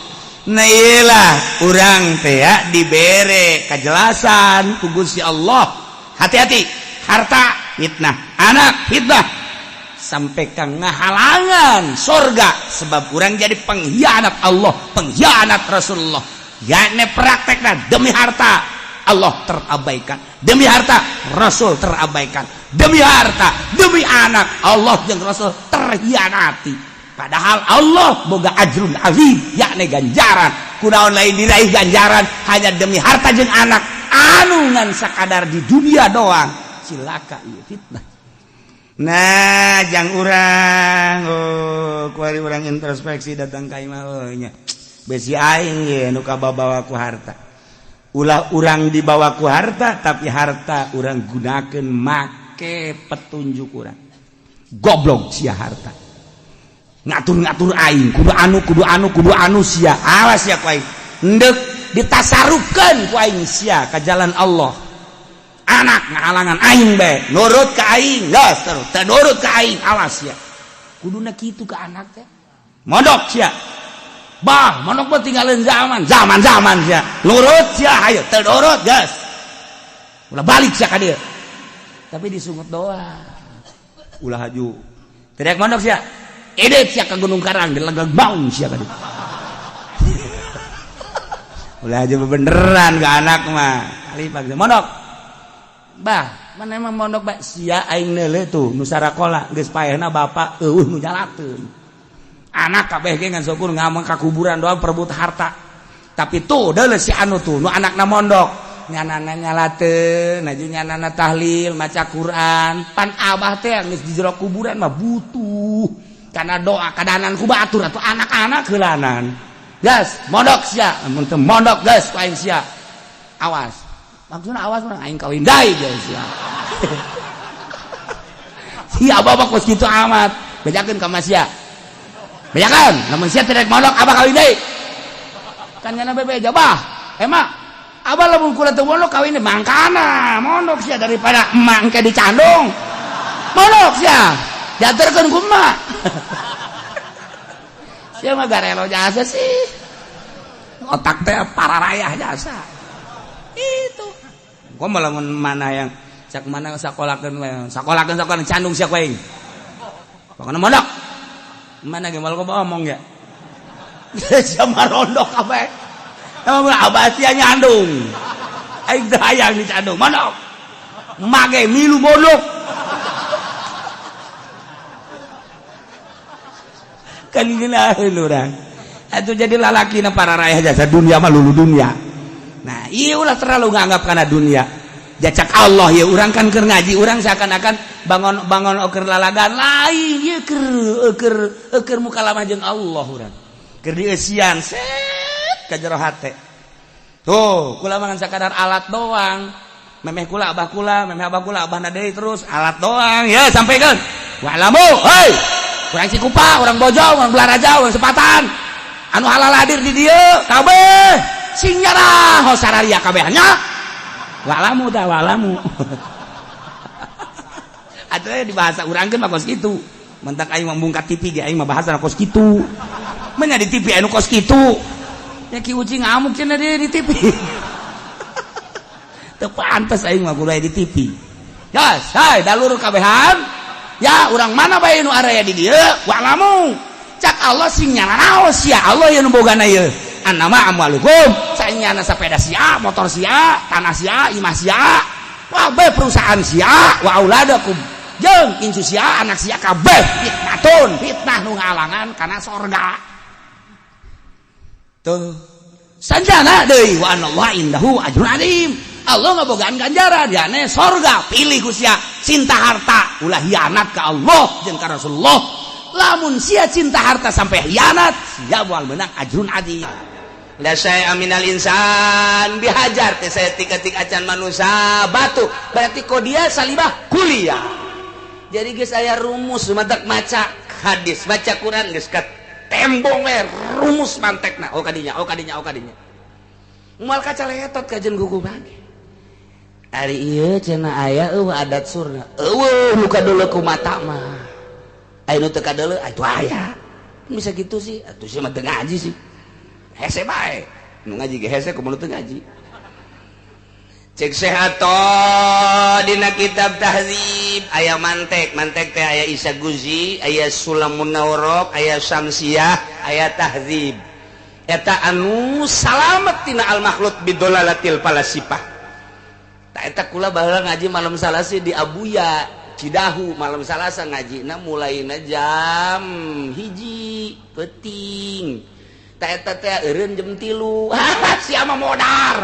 Nah iyalah urang teh dibere kejelasan ku Gusti Allah. Hati-hati, harta fitnah, anak fitnah, sampai ka ngahalangan sorga sebab urang jadi pengkhianat Allah, pengkhianat Rasulullah. Yakni praktekna demi harta Allah terabaikan, demi harta Rasul terabaikan, demi harta, demi anak Allah jeung Rasul terhianati. Padahal Allah boga ajrun azim, yakni ganjaran. Kunaon lain diraih ganjaran hanya demi harta jeung anak anu ngan sakadar di dunia doang. Cilaka ieu fitnah. Nah, jang urang oh kuari urang introspeksi datang ka imah oh nya. Besi aing ge nu kababawa ku harta. Ulah urang dibawa ku harta tapi harta urang gunakeun make petunjuk urang. Goblok sia harta. Ngatur-ngatur aing kudu anu kudu anu kudu anu sia. Awas sia ku aing. Endek ditasarufkeun ku aing sia ka jalan Allah. Anak ngahalangan aing bae, nurut ka aing geus terus, teu nurut ka aing awas sia. Kuduna kitu ka anak teh. Mondok sia. Bah, mondok mah tinggalin zaman, zaman-zaman sia. Nurut sia hayo, teu nurut geus. Ulah balik sia ka dieu. Tapi disungut doang. Ulah haju. Teriak mondok sia. Edet sia ka Gunung Karang dilegeg baung sia ka dieu. Ulah aja beneran ke anak mah. Kali pagi mondok. Bah, Mana emang mondok bae sia aing neuleuh tuh nu sarakola geus paehna bapak eueuh nu nyalakeun. Anak kabeh ge ngan syukur ngamang ka kuburan doang perebut harta. Tapi tuh deuleuh si anu tuh nu anakna mondok nyanana nyalateun, laju nyanana tahlil, maca Quran. Pan abah teh geus di jero kuburan mah butuh karena doa kadanan ku batur atuh anak-anak heulanan. Gas, mondok sia, mun teu mondok geus ku aing sia. Awas. Maksudna awas urang aing kawin deui geus sia. Si abah mah kos kitu amat. Bejakeun ka sia. Bejakeun, lamun sia teu mondok abah kawin deui. Kan nyana bebeja bah. Emak, abah lamun kula teu mondok kawin deui mangkana mondok sia daripada emak engke dicandung. Mondok sia. Diaturkeun ku emak. Sia mah garelo jasa sih. Otak teh pararayah jasa. Itu. Gua malah mana yang cak mana sakolakeun we. Sakolakeun sakolakeun candung sia ku aing. Pokona mondok. Mana ge malah omong ya. Sia mah rondok kabeh. Emang abah sia nyandung. Aing teu hayang dicandung, mondok. Mage milu mondok. Kan ngeunaheun urang. Atuh jadi lalakina para rayah jasa dunia mah lulu dunia. Nah, ieu ulah terlalu nganggap kana dunia. Jacak Allah ya urang kan keur ngaji urang seakan-akan bangon-bangon oker lalagan lain ieu keur keur mukalamah jeung Allah urang. Keur dieusian set ka jero hate. Tuh, kula mah sakadar alat doang. Memeh kula abah kula, memeh abah kula abahna deui terus alat doang. Ya sampaikan. Wa'lamu, hei. Urang Cikupa, urang Bojong, urang Balaraja, urang Sepatan. Anu halal hadir di dieu kabeh sing nyarah sararia kabehnya. Wa'lamu tah wa'lamu. Atuh di bahasa urang mah kos kitu. Mentak aing membungkat TV ge aing mah bahasa kos kitu. Menya di TV anu kos kitu. Ya Ki Uci ngamuk cenah di TV. Teu pantes aing mah kudu di TV. Ya, hai dalur kabehan. Ya urang mana bae nu araya di dieu wa'lamu. Cak Allah sing nyaranaos sia Allah ieu nu bogana ieu. Annama amwalukum sanyana sepeda sia, motor sia, tanah sia, imah sia, kabeh perusahaan sia, wa auladakum jeung incu sia, anak sia kabeh fitnatun, fitnah nu ngalangan kana sorga. Tuh. Sanjana deui wa anallahu indahu ajrun azim. Allah ngabogaan ganjaran jane sorga pilih ku sia cinta harta ulah hianat ka Allah jeung ka Rasulullah. Lamun sia cinta harta sampai hianat sia moal menang ajrun azim. La syai'a minal insan bihajar teh saya tik-tik acan manusia batu berarti kodia salibah kuliah. Jadi geus aya rumus matak maca hadis maca Quran geus ka tembong we rumus mantekna oh kadinya oh kadinya oh kadinya. Moal kacaletot kajen gugu bage. Ari ieu cenah aya eueuh adat surna. Eueuh nu kadeuleu ku mata mah. Aya nu teu kadeuleu atuh aya. Bisa gitu sih atuh sia mah teu ngaji sih. Hese bae. Nu ngaji ge hese kumaha teu ngaji. Cek sehato dina kitab tahdzib aya mantek, mantek teh aya Isa Guzi, aya Sulamun Nawrok, aya Syamsiah, aya tahdzib. Eta anu salamet tina al makhluk bidolalatil falasifah. Eta kula baheula ngaji malam Salasa di Abuya Cidahu malam Salasa ngajina mulaina jam 1 peuting. Ta eta teh eureun jam 3. Sia mah modar.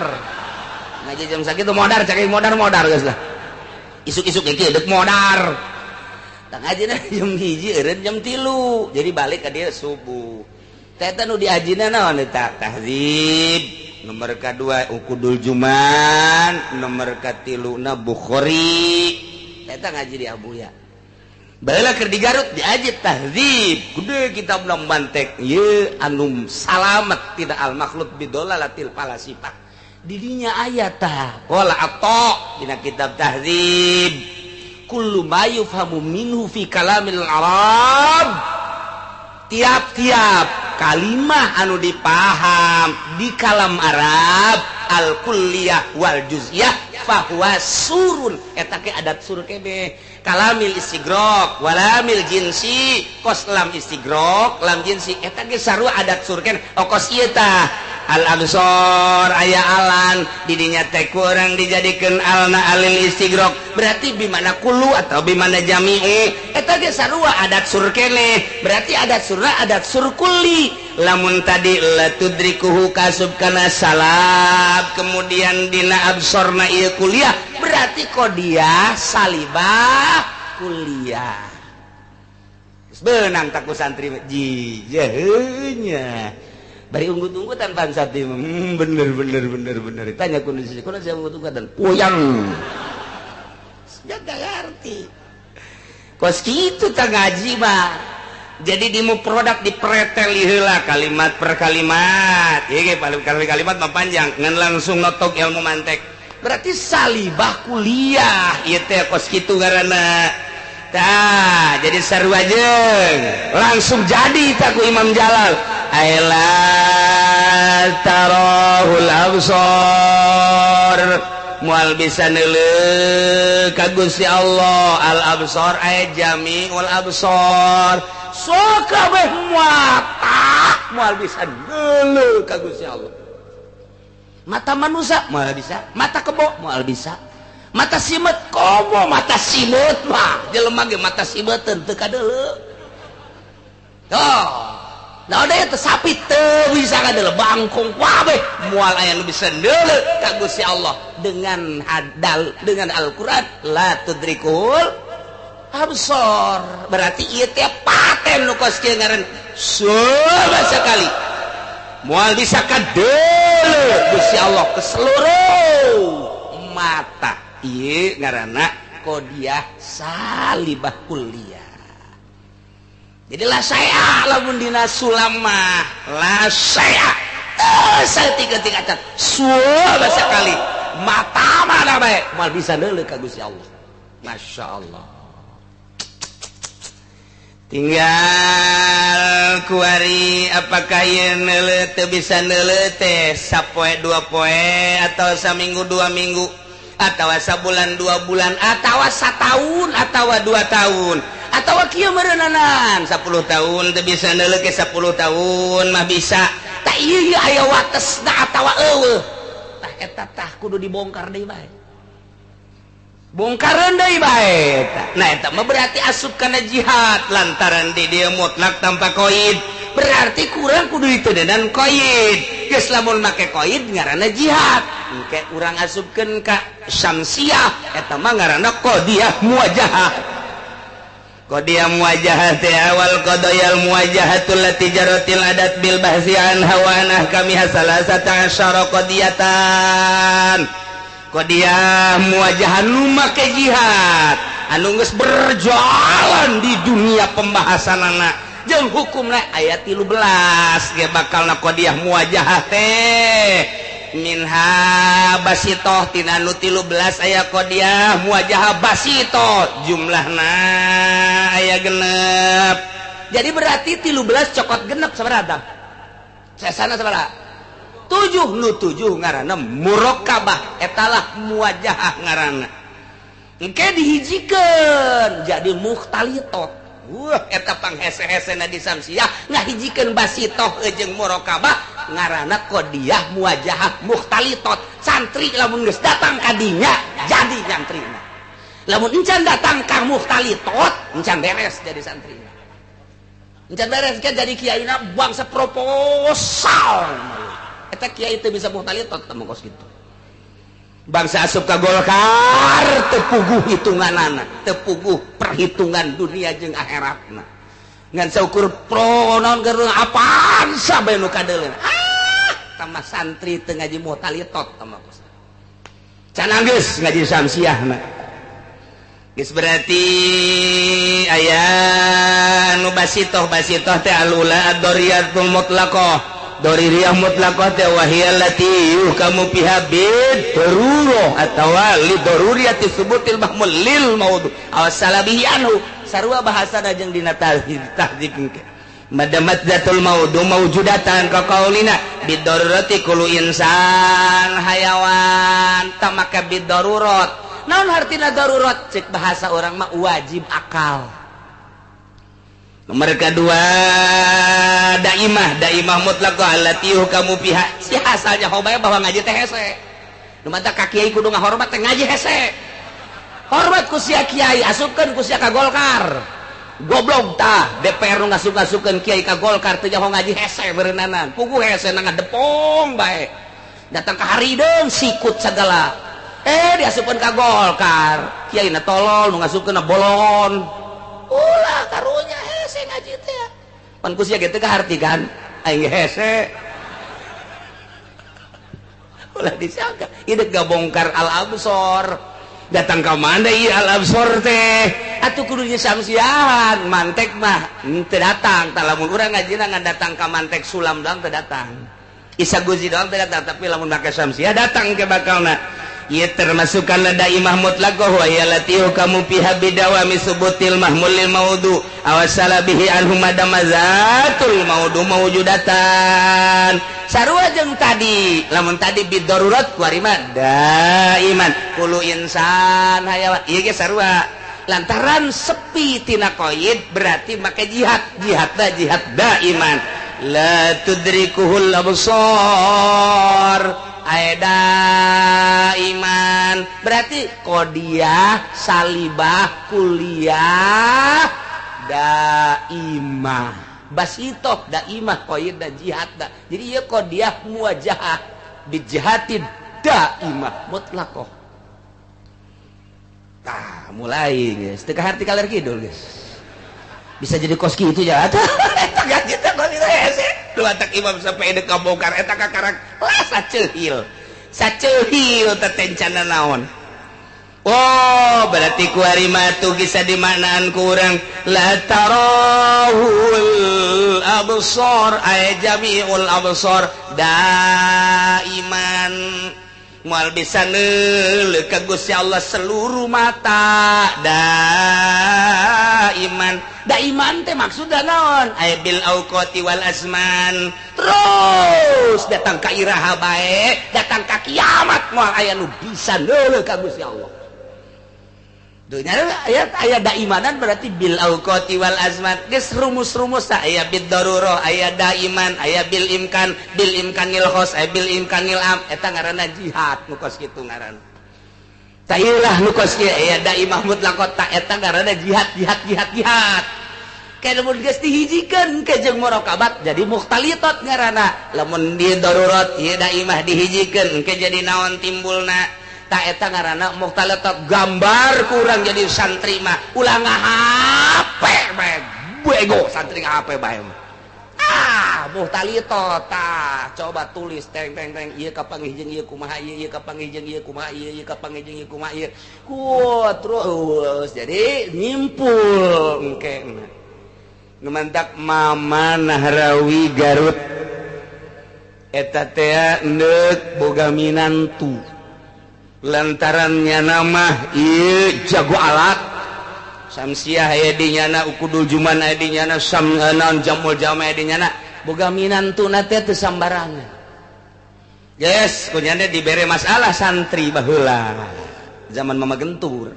Ngaji jam sakitu modar cak modar-modar geus lah. Isuk-isuk ge dek modar. Tah ngajina jam 1 eureun jam 3. Jadi balik ka dieu subuh. Ta eta nu diajina naon eta tahdzib. Nomor kedua Ukudul Juman, nomor katiluna Bukhari. Eta ngaji di Abuya. Baheula keur di Garut diaji tahdzib. Gede kitab mantek ieu anu salamet tidak al makhluk bidolalatil falasifah. Didinya aya tah. Qala Atha dina kitab tahdzib. Kullu ma yufhamu minhu fi kalamil Arab. Tiap-tiap kalimah anu dipaham di kalam Arab al kulliyah wal juz'iyah fahuwa surun eta ke adat sur kebe kalamil istigrok walamil jinsi kos lam istigrok lam jinsi eta ge sarua adat sur ken oh kos ieu tah Al absor aya alan didinya teh kurang dijadikeun alna alil istigrok berarti bimana kullu atau bimana jami'u eta ge sarua adat sur keneh berarti adat surna adat sur kulli. Lamun tadi la tudrikuhu kasub kana salab kemudian dina absorna ieu kuliah berarti qodiyah salibah kuliah. Benang tak ku santri jijehnya bari unggut-unggutan pan santri bener bener bener bener tanya kondisi kuno saya unggut-unggutan puyang gak ngerti kos kitu tak ngaji mah. Jadi di produk dipreteli heula kalimat per kalimat ieu ge paling kalimat mah panjang ngan langsung notok ilmu mantek berarti salibah kuliah ieu teh kos kitu ngaranna. Tah, jadi sarua jeung langsung jadi tak ku Imam Jalal. Aila tarahul absar moal bisa neuleuh ka Gusti Allah. Al absar ay jamiul absar sok kabeh mata moal bisa neuleuh ka Gusti Allah. Mata manusia moal bisa, mata kebo moal bisa, mata simet komo mata simet mah jelema ge mata simeteun teu kadeuleu. Tuh, nah da teh sapi teu bisa kadeuleu bangkong kabeh moal aya nu bisa neuleuh ka Gusti Allah dengan hadal dengan Al-Qur'an la tudrikul absar. Berarti ieu teh paten nu kos kieu ngaran soba sakali moal bisa kadeuleu Gusti Allah ke seluruh mata. Ieu ngaranna qodiyah salibah kuliah. Jadi lah saya lamun dina sulamah lah saya saeutik-eutik acan suaba sakali mata mana bae moal bisa neuleuh ka Gusti Allah. Masya Allah. Tinggal kuari apakah ieu neuleuh teu bisa neuleuh teh sapoe dua poe atau saminggu dua minggu atau sabulan dua bulan atau satahun atau 2 tahun atau kieu meureunanan 10 tahun teu bisa neuleuh ke 10 tahun mah bisa tah ieu aya watesna atawa eueuh tah eta tah kudu dibongkar deui bae bongkareun deui bae. Nah eta mah berarti asup kana jihad lantaran di dieu mutlak tanpa koid berarti kurang kudu ditedenan koid geus lamun make koid ngaranna jihad engke urang asupkeun ka syamsiah eta mah ngaranna qodiyah muwajahah. Qodiyah muwajahah teh awal qadayal muwajahatul lati jaratil adat bil bahsi an hawanah kami hasalasata asyara qodiyatan. Qodiyah muwajahah nu make jihad anu geus berjalan di dunia pembahasanana jeung hukumna aya 13 ge bakalna qodiyah muwajahah teh minha basitoh tina nu 13 aya qodiyah muwajahah basitoh jumlahna aya genep. Jadi berarti 13 cokot genep sabaraha? Sesana sabaraha? 7 nu 7 ngaranna murokabah etalah muwajahah ngaranna. Engke dihijikeun jadi mukhtalitot. Wah eta panghese-hesena di samsiah ngahijikeun basitoh jeung murokabah ngaranna qodiyah muwajahah mukhtalitot. Santri lamun geus datang ka dinya jadi nyantrina. Lamun encan datang ka mukhtalitot encan beres jadi santrina. Encan beres kan jadi kiaina bangsa proposal. Eta kiai teu bisa mukhtalitot teh kos kitu. Bangsa asup ka Golkar teu puguh hitunganana, teu puguh perhitungan dunia jeung akhiratna. Ngan saukur pro naon keur apaan sabe nu kadeuleun. Ah, tambah santri teu ngaji mukhtalitot tah kos. Can geus ngaji samsiahna. Geus berarti aya nu basitoh basitoh teh alula ad-doriyatul mutlaqah. Doririyah mutlaqah teh wahiyal lati yuhkamu fiha bid darurah atawa li daruriyati subutil mahmul lil maudhu aw salabihi anhu sarua bahasana jeung dina tahdhib engke madamat zatul maudhu maujudatan ka qaulina bid darurati kullu insan hayawan tamaka bid darurat. Naon hartina darurat cek bahasa orang mah wajib akal. Nomor kedua daimah, daimah mutlaq allati kamu pihak si asalnya hobae bahwa ngaji teh hese. Nu mata ka kiai kudu ngahormat teh ngaji hese. Hormat ku sia kiai, asupkeun ku sia ka Golkar. Goblok tah DPR nu ngasup-ngasupkeun kiai ka Golkar teu nyaho ngaji hese beureunana. Puguh hese na ngadepong bae. Datang ka harideung sikut sagala. Diasupkeun ka Golkar. Kiai na tolol nu ngasupkeun na bolon. Ulah karunya hese ngaji teh. Pan ku sia ge teu kaharti kan? Aing hese. Ulah disangka ieu gabongkar al-absor. Datang ka mana ieu al-absor teh? Atuh kudu samsiahan, mantek mah teu datang. Tah lamun urang ngajina ngan datang ka mantek sulam doang teu datang. Isa guzi doang teu datang, tapi lamun make samsiah datang ke bakalna. Ieu termasuk kana daimah mutlaqah wa ya latihu kamu fiha bidawami subutil mahmulil maudu awasala bihi anhu madamazatul maudu mawjudatan. Sarua jeung tadi, lamun tadi bidarurat kuarima daiman kulu insan hayawan. Ieu ge sarua. Lantaran sepi tina qaid berarti make jihad, jihadna jihad daiman. La tudrikuhul absar. Aeda iman berarti kodiah salibah kuliah daimah basitoh daimah qaid da jihad da. Jadi ieu kodiah muwajahah bijihati daimah mutlaqah. Tah mulai geus teu kaharti kaler kidul geus. Bisa jadi kos kitu ya. Eta gaji teh kos kitu hese. Dua tak imam sampai deuk kabongkar eta kakarak lah saceuhil. Saceuhil teh tencana naon. Oh, berarti kuari matu bisa dimaknaan kurang la tarahul absar ay jami'ul absar daiman. Moal bisa neuleuh ka Gusti Allah seluruh mata daiman. Daiman teh maksudna naon? Ay bil auqati wal azman. Terus datang ka iraha bae, datang ka kiamat moal aya nu bisa neuleuh ka Gusti Allah. Dunya aya aya daimanan berarti bil auqati wal azman. Geus rumus-rumus aya bid darurah, aya daiman, aya bil imkan, bil imkanil khos, aya bil imkanil am. Eta ngaranna jihad nu kos kitu ngaranna. Tailah nu kos kieu aya daimah mutlaqah ta eta ngaranna jihad jihad jihad jihad. Kayak lamun geus dihijikeun ke jeung murakabat jadi mukhtalitat ngaranna. Lamun di darurat ieu daimah dihijikeun ke jadi naon timbulna. Ta eta ngaranna mukhtalitat gambar kurang jadi santri mah ulah ngahape bae bego santri ngahape bae. Ah mukhtalitat tah coba tulis teng teng teng ieu kapanggih jeung ieu kumaha ieu ieu kapanggih jeung ieu kumaha ieu ieu kapanggih jeung ieu kumaha ieu. Ku terus jadi nyimpul engke. Nu mantak Mama Nahrawi Garut eta teh neuk boga minantu. Lantarannya nama ieu jago alat samsiah aya di nyana ukudul juman aya di nyana sam naon jamul jama aya di nyana boga minantuna teh teu sambarangan. Yes, kunyana dibere masalah santri baheula zaman Mama Gentur.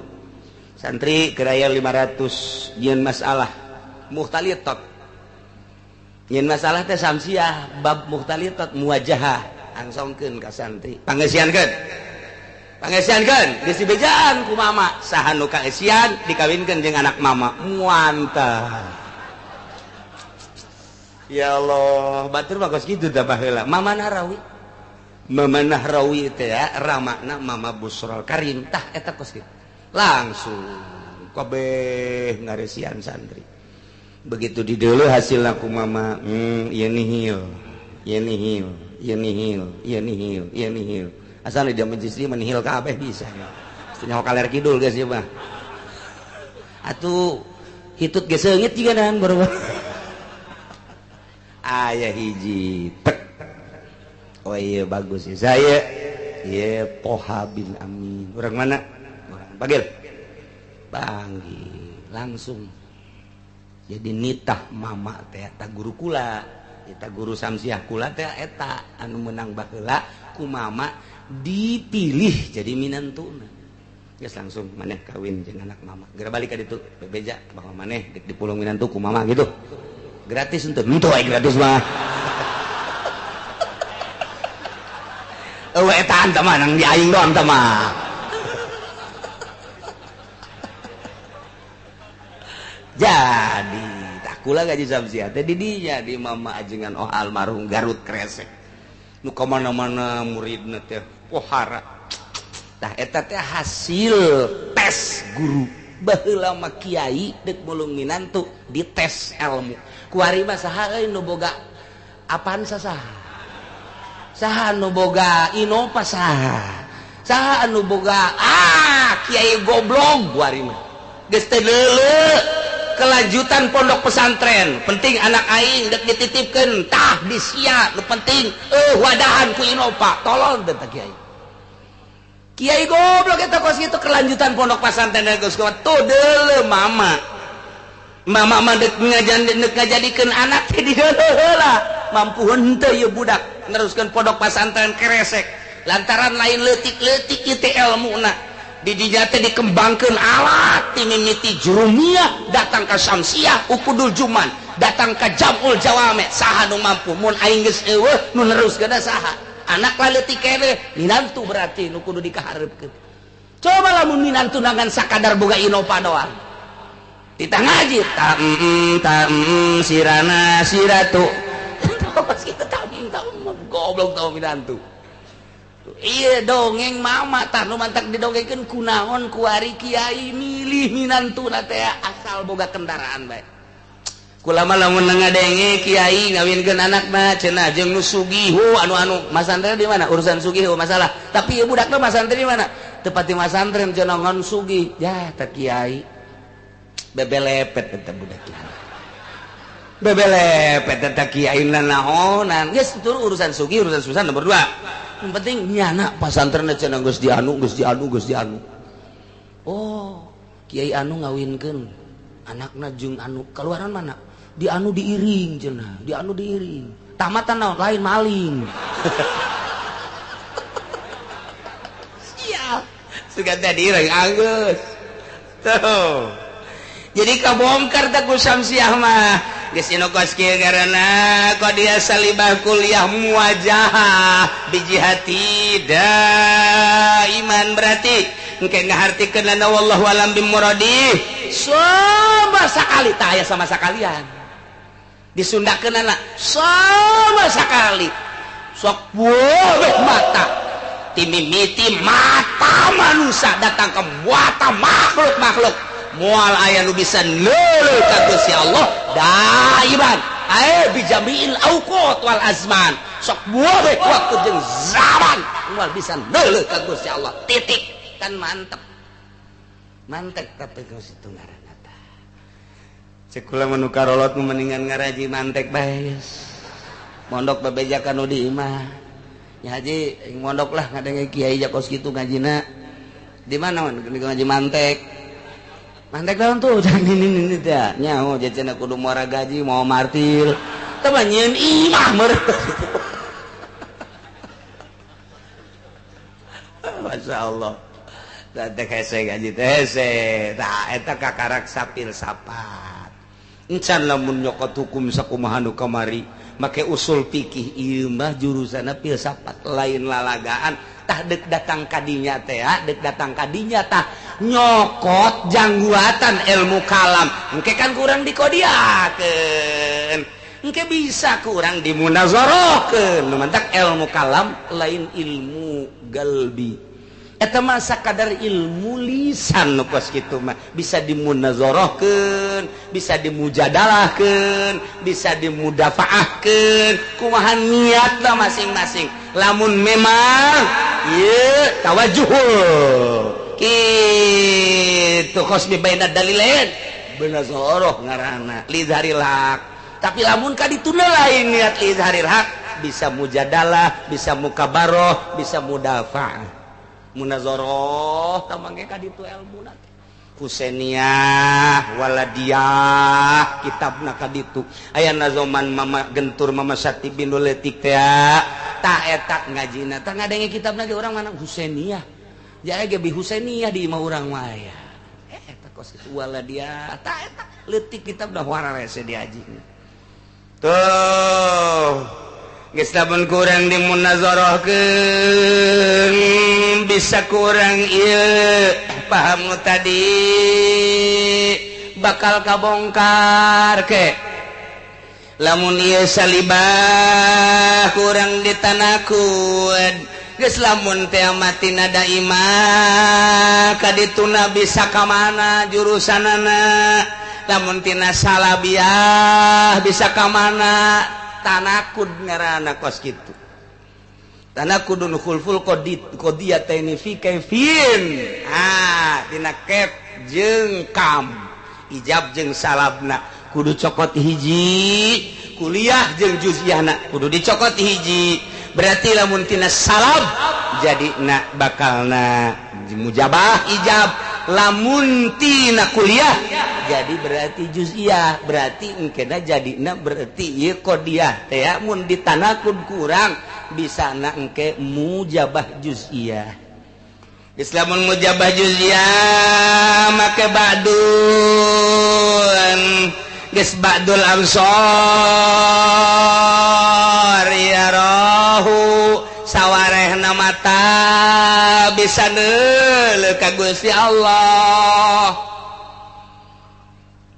Santri keraya 500 jieun masalah mukhtalitat. Jieun masalah teh samsiah bab mukhtalitat muwajahah angsongkeun ka santri. Pangeusiankeun. Pangeusiankeun geus dibejaan ku mama saha nu kaeusian dikawinkeun jeung anak mama. Muantah. Ya Allah, batur mah kos kitu tah baheula. Mama Nahrawi. Mama Nahrawi teh ya ramakna Mama Busrol Karim tah eta kos kitu. Langsung kabeh ngaresian santri. Begitu dideuleuh hasilna ku mama, ieu nihil, ieu nihil, ieu nihil, ieu nihil, ieu nihil. Asal dia menjistri menihil kabeh bisa. Nyaho kaler kidul geus ieu mah. Atuh hitut geus seungit jiga nahan baru. Aya hiji tek. Oh iya bagus ya. Saya ieu Toha bin Amin. Urang mana? Urang panggil. Panggil langsung. Jadi nitah mama teh eta guru kula, eta guru samsiah kula teh eta anu menang baheula ku mama dipilih jadi minantuna. Geus langsung maneh kawin jeung anak mama. Geura balik ka ditu bebeja bahwa maneh dek dipulung minantu ku mama gitu. Gratis henteu? Henteu aya gratis mah. Eueuh eta tah mah nang di aing doang tah mah. Jadi tah kula gaji Samsiah teh di dinya di mama ajengan oh almarhum Garut Kresek. Nu ka mana-mana muridna teh pohara. Tah eta teh hasil tes guru. Baheula mah kiai deuk mulung minantu dites ilmu. Kuari mah saha euy nu boga Avanza saha? Saha nu boga Innova saha? Saha anu boga kiai goblok kuari mah. Geus teu leuleuh kelanjutan pondok pesantren. Penting anak aing deuk dititipkeun tah di sia nu penting wadahan ku Innova. Tolong teh kiai. Kiai goblok eta kos kitu kelanjutan pondok pesantren geus tuh deuleu mama. Mama mah deuk ngajadikeun anak teh di heula. Mampu henteu ieu budak neruskeun pondok pesantren Kresek. Lantaran lain leutik-leutik ieu teh elmuna. Di dinya teh dikembangkeun alat ti mimiti Jurumiyah datang ka Samsiah Ukudul Juman, datang ka Jamul Jawame. Saha nu mampu mun aing geus eueuh nu neruskeun saha? Anak leutik keneh minantu berarti nu kudu dikahareupkeun. Coba lamun minantu nangan sakadar boga Innova doang. Titah ngaji ta ta sirana siratu. Pas kitu ta ta goblok tau minantu. Iya dongeng mama tah nu mantak didongengkeun kunaon kuari kiai milih minantuna teh asal boga kendaraan bae. Kulama lamun ngadenge kiai ngawinkeun anakna cenah jeung nu sugih anu-anu masantren di mana urusan sugih masalah tapi ieu budakna masantren di mana teu pati masantren cenah ngan sugih ya teh kiai bebelepet eta budak kiai bebelepet eta kiai nanaonan geus itu urusan sugih urusan susah nomor 2 yang penting nyana pasantrenna cenah geus dianu geus dianu geus dianu. Oh kiai anu ngawinkeun anakna jeung anu keluaran mana di anu diiring cenah di anu diiring tamatan naon lain maling. Siap suka teh diiring anggeus tuh jadi kabongkar teh ku Samsiah mah geus inu kos kieu ngaranna qad salibah kuliah muwajahah bijihati daiman berarti engke ngahartikeun wallahu alam bimuradi sama sekali tak aya sama sekalian disundakeun anak sama sekali sok boleh mata timimiti mata manusia datang ke mata makhluk-makhluk moal aya nu bisa leuleuh ka Gusti Allah daiman ae bijamiil auqat wal azman sok boleh waktu jeung zaman moal bisa leuleuh ka Gusti Allah titik kan mantep mantep tapi geus itu ngaranna tah cek kula mah nu karolot mendingan ngaraji mantek bae geus mondok bebejakan nu di imah nya haji mondok lah ngadenge kiai ja kos kitu ngajina di mana ngaji mantek mantek naon tuh jangan ini teh nyaho cenah kudu muara gaji mau martil teh mah nyieun imah meureun. Masyaallah teh hese gaji teh hese tah eta kakarak sapil sapat encan lamun nyokot hukum sakumaha nu kamari make usul fikih ieu mah jurusanna filsafat lain lalagaan tah deuk datang kadinya teh deuk datang kadinya tah nyokot jangguatan ilmu kalam engke kan kurang dikodiakeun engke bisa kurang dimunazarahkeun nu mantak ilmu kalam lain ilmu galbi eta mah sakadar ilmu lisan nu kos kitu mah bisa dimunazarahkeun bisa dimujadalahkeun bisa dimudafaahkeun kumaha niatna masing-masing lamun memang ieu tawajuh kitu khosmi baina dalilain munazarah ngaranna lidharil haq tapi lamun ka dituna lain niat lidharil haq bisa mujadalah bisa mukabaroh bisa mudafaah munazarah tamangge ka ditu elmuna teh Husainiyah waladiyah kitabna ka ditu aya nazoman mama gentur mama Sati bin Letik teh ta eta ngajina tah ngadenge kitabna ge urang mana Husainiyah Jaya ge bi Husainiyah di imah urang mah aya. Eta kos kitu wala dia ta eta leutik kitab dah wararese diaji. Tuh geus lamun kurang dimunazarahkeun bisa kurang ieu paham nu tadi bakal kabongkar ke lamun ieu salibah kurang ditanakud geus lamun teh mati nada imah kadituna bisa ka mana jurusanana lamun tina salabiah bisa ka mana tanakud ngaranna kos kitu tanakudun khulful qadiyataini fi kaifin ah tina kef jeung kam ijab jeung salabna kudu cokot hiji kuliah jeung juz'iyahna kudu dicokot hiji berarti lamun tina salab jadi na bakalna mujabah ijab lamun tina kuliah jadi berarti juz'iyah berarti engkena jadina berarti ieu qadiyah teh mun ditanakud kurang bisa na engke mujabah juz'iyah. Islamun mujabah juz'iyah make ba'dun geus ba'dul amsor ya rohu sawarehna mata bisa neuleuh ka Gusti Allah.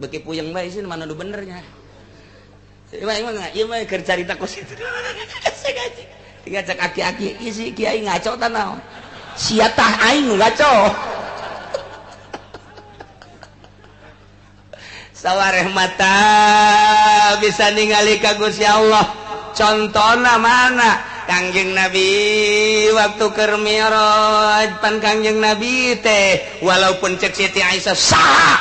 Beki puyeng bae sih mana nu benernya. Ieu mah keur carita kos kitu. Tinggal cek aki-aki ieu si kiai ngaco tah naon. Sia tah aing nu ngaco. Sawareh mata bisa ningali ka Gusti Allah. Contona mana? Kangjeng Nabi waktu keur mi'raj pan Kangjeng Nabi teh walaupun cek Siti Aisyah saha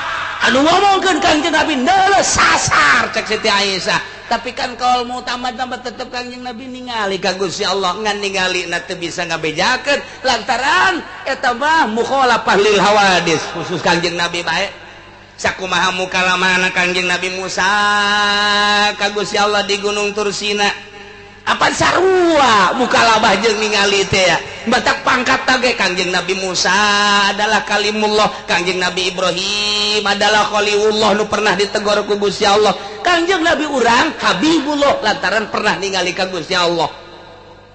anu ngomongkeun Kangjeng Nabi neuleuh sasar cek Siti Aisyah tapi kan kaul mau tambah-tambah tetep Kangjeng Nabi ningali ka Gusti Allah ngan ningali na teu bisa ngabejakeun lantaran eta mah mukhalafah lil hawadis khusus Kangjeng Nabi bae sakumaha mukalamana Kangjeng Nabi Musa ka Gusti Allah di Gunung Tursina apan sarua mukalabah jeung ningali teh batak pangkat tage Kangjeng Nabi Musa adalah kalimullah Kangjeng Nabi Ibrahim adalah khalilullah nu pernah ditegor ku Gusti Allah Kangjeng Nabi urang Habibullah lantaran pernah ningali ka Gusti Allah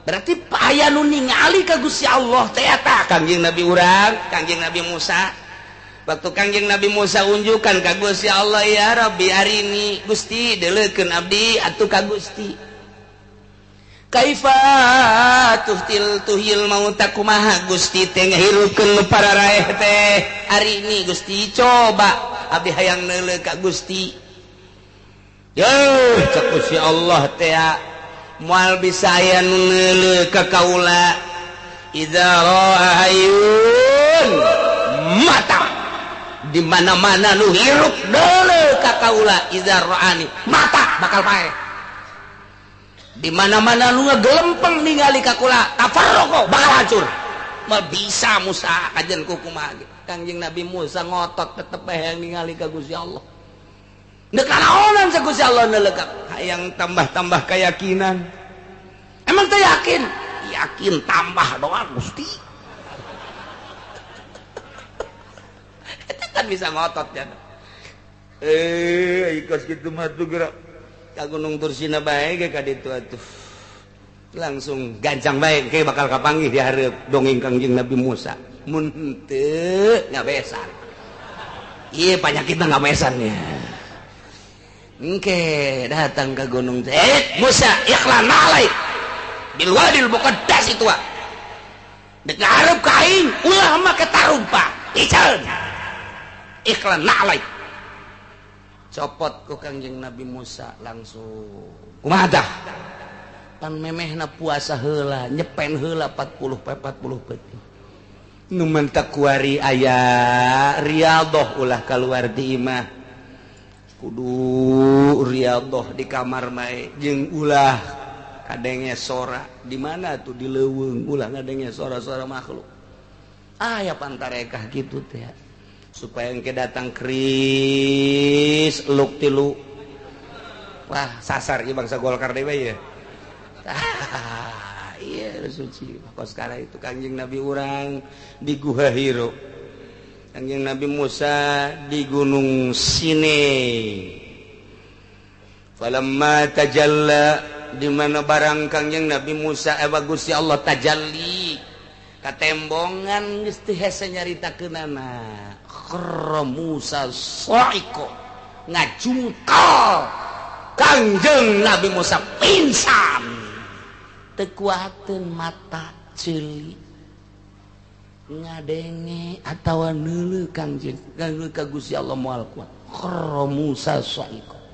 berarti aya nu ningali ka Gusti Allah teh eta Kangjeng Nabi urang Kangjeng Nabi Musa waktu Kangjeng Nabi Musa unjukan ka Gusti Allah ya Rabbi arini Gusti deuleukeun abdi atuh ka Gusti kaifa tuhtil tuhil mauta kumaha Gusti teh ngahirupkeun nu pararaeh teh arini Gusti coba abdi hayang neuleuh ka Gusti yeuh cek Gusti Allah teh moal bisa aya nu neuleuh ka kaula idza ra'a hayun mata di mana-mana nu hirup deuleuh ka kaula idza ra'ani mata bakal paeh di mana-mana lu ngegelempeng ningali ka kula tafarraqo bakal hancur. Mal bisa Musa kajen kumaha ge. Kangjeng Nabi Musa ngotot tetep bae hayang ningali ka Gusti Allah. Deuk kanaonan sa Gusti Allah neuleuh hayang tambah-tambah keyakinan. Emang teh yakin? Yakin tambah doa Gusti. Eta kan bisa ngotot ya. Ikos kitu mah tuh gerak. Ka Gunung Tursina bae ge ka ditu atuh. Langsung gancang bae ke bakal kapanggih di hareup dongeng Kangjeng Nabi Musa. Mun henteu ngabesan. Ieu panyakitna ngabesan ya. Engke datang ke gunung teh, Musa ikhlan alaik bil wadil muqaddas itu wa. Dek hareup ka aing ulah make tarumpa. Iceun. Ikhlan alaik. Copot ku Kangjeng Nabi Musa langsung kumaha tah pan memehna puasa heula nyepen heula 40 peuting nu mentak kuari aya riyadhah ulah kaluar di imah kudu riyadhah di kamar bae jeung ulah kadenge sora di mana tuh di leuweung ulah ngadenge sora-sora makhluk aya pantarekah kitu teh supaya engke datang kris luk tilu wah sasar ieu bangsa Golkar deui ya. Iya Suci. Kos kala itu Kangjeng Nabi urang di Guha Hiro, Kangjeng Nabi Musa di Gunung Sinai. Falamma tajalla, di mana barang Kangjeng Nabi Musa Gusti Allah tajalli katembongan geus teu hese nyaritakeunana. Kharra Musa sa'iqa, ngajungkal Kangjeng Nabi Musa pingsan, teu kuateun mata ceuli ngadenge atawa neuleuh Kangjeng ka Gusti Allah moal kuat. Kharra Musa sa'iqa.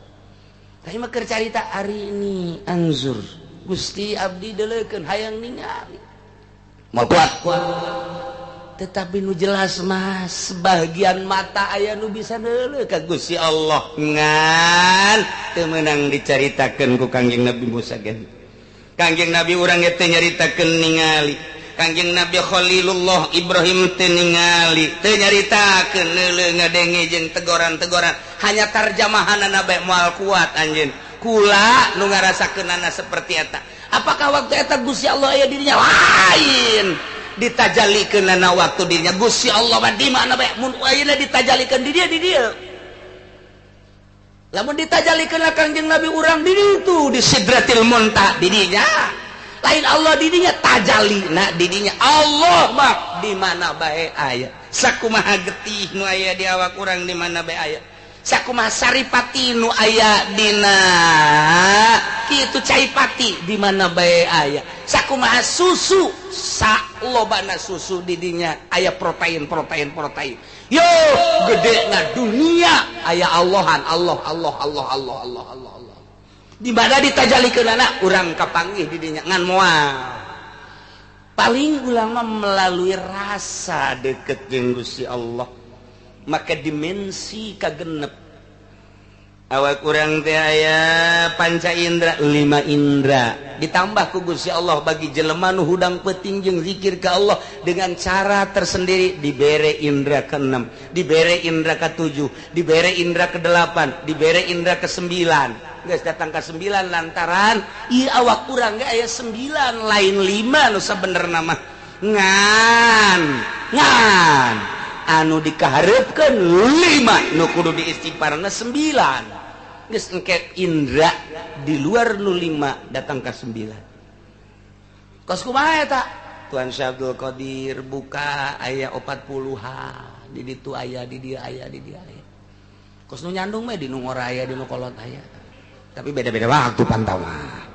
Tapi mah keur carita ari ini anzur Gusti abdi deuleukeun hayang ningali moal kuat. Tetapi nu jelas mah sebagian mata aya nu bisa neuleuh ka Gusti Allah, ngan teu meunang dicaritakeun ku Kangjeng Nabi Musa ge. Kangjeng Nabi urang ge teu nyaritakeun ningali. Kangjeng Nabi Khalilullah Ibrahim teu ningali, teu nyaritakeun neuleuh ngadenge jeung tegoran-tegoran, hanya tarjamahanana bae moal kuat anjeun. Kula nu ngarasakeunana seperti eta. Apakah waktu eta Gusti Allah aya dirinya? Lain. Ditajalikeunana waktu dirinya Gusti Allah mah di mana bae mun ayeuna ditajalikeun di dieu di dieu. Lamun ditajalikeun Kangjeng Nabi urang di ditu di Sidratil Muntaha di dinya. Lain Allah di dinya tajalina di dinya. Allah mah di mana bae aya. Sakumaha getih nu aya di awak urang di mana bae aya. Sakumaha saripati nu aya dina kitu caipati di mana bae aya. Sakumaha susu salobana susu di dinya aya protein protein protein. Yo gede na dunia aya Allahan Allah Allah Allah Allah Allah Allah Allah. Di mana ditajalikeunana urang kapanggih di dinya ngan moal. Paling ulama melalui rasa deket jeung Gusti Allah, maka dimensi kagenep awak urang teh aya panca indra, 5 indra ditambah ku Gusti Allah bagi jelema nu hudang peuting jeung zikir ka Allah dengan cara tersendiri, dibere indra ke-6, dibere indra ke-7, dibere indra ke-8, dibere indra ke-9. Geus datang ke 9 lantaran ieu awak urang ge aya 9 lain 5 nu sabenerna mah. Ngan ngan anu dikahareupkeun 5 nu kudu diistighfarna 9. Geus engke indra di luar nu 5 datang ka 9. Kos kumaha eta? Tuan Syekh Abdul Qadir buka aya 40-an di ditu aya, di dieu aya, di dieu aya. Kos nu nyandung mah di nu ngora aya, di nu kolot aya. Tapi beda-beda waktu pantau mah.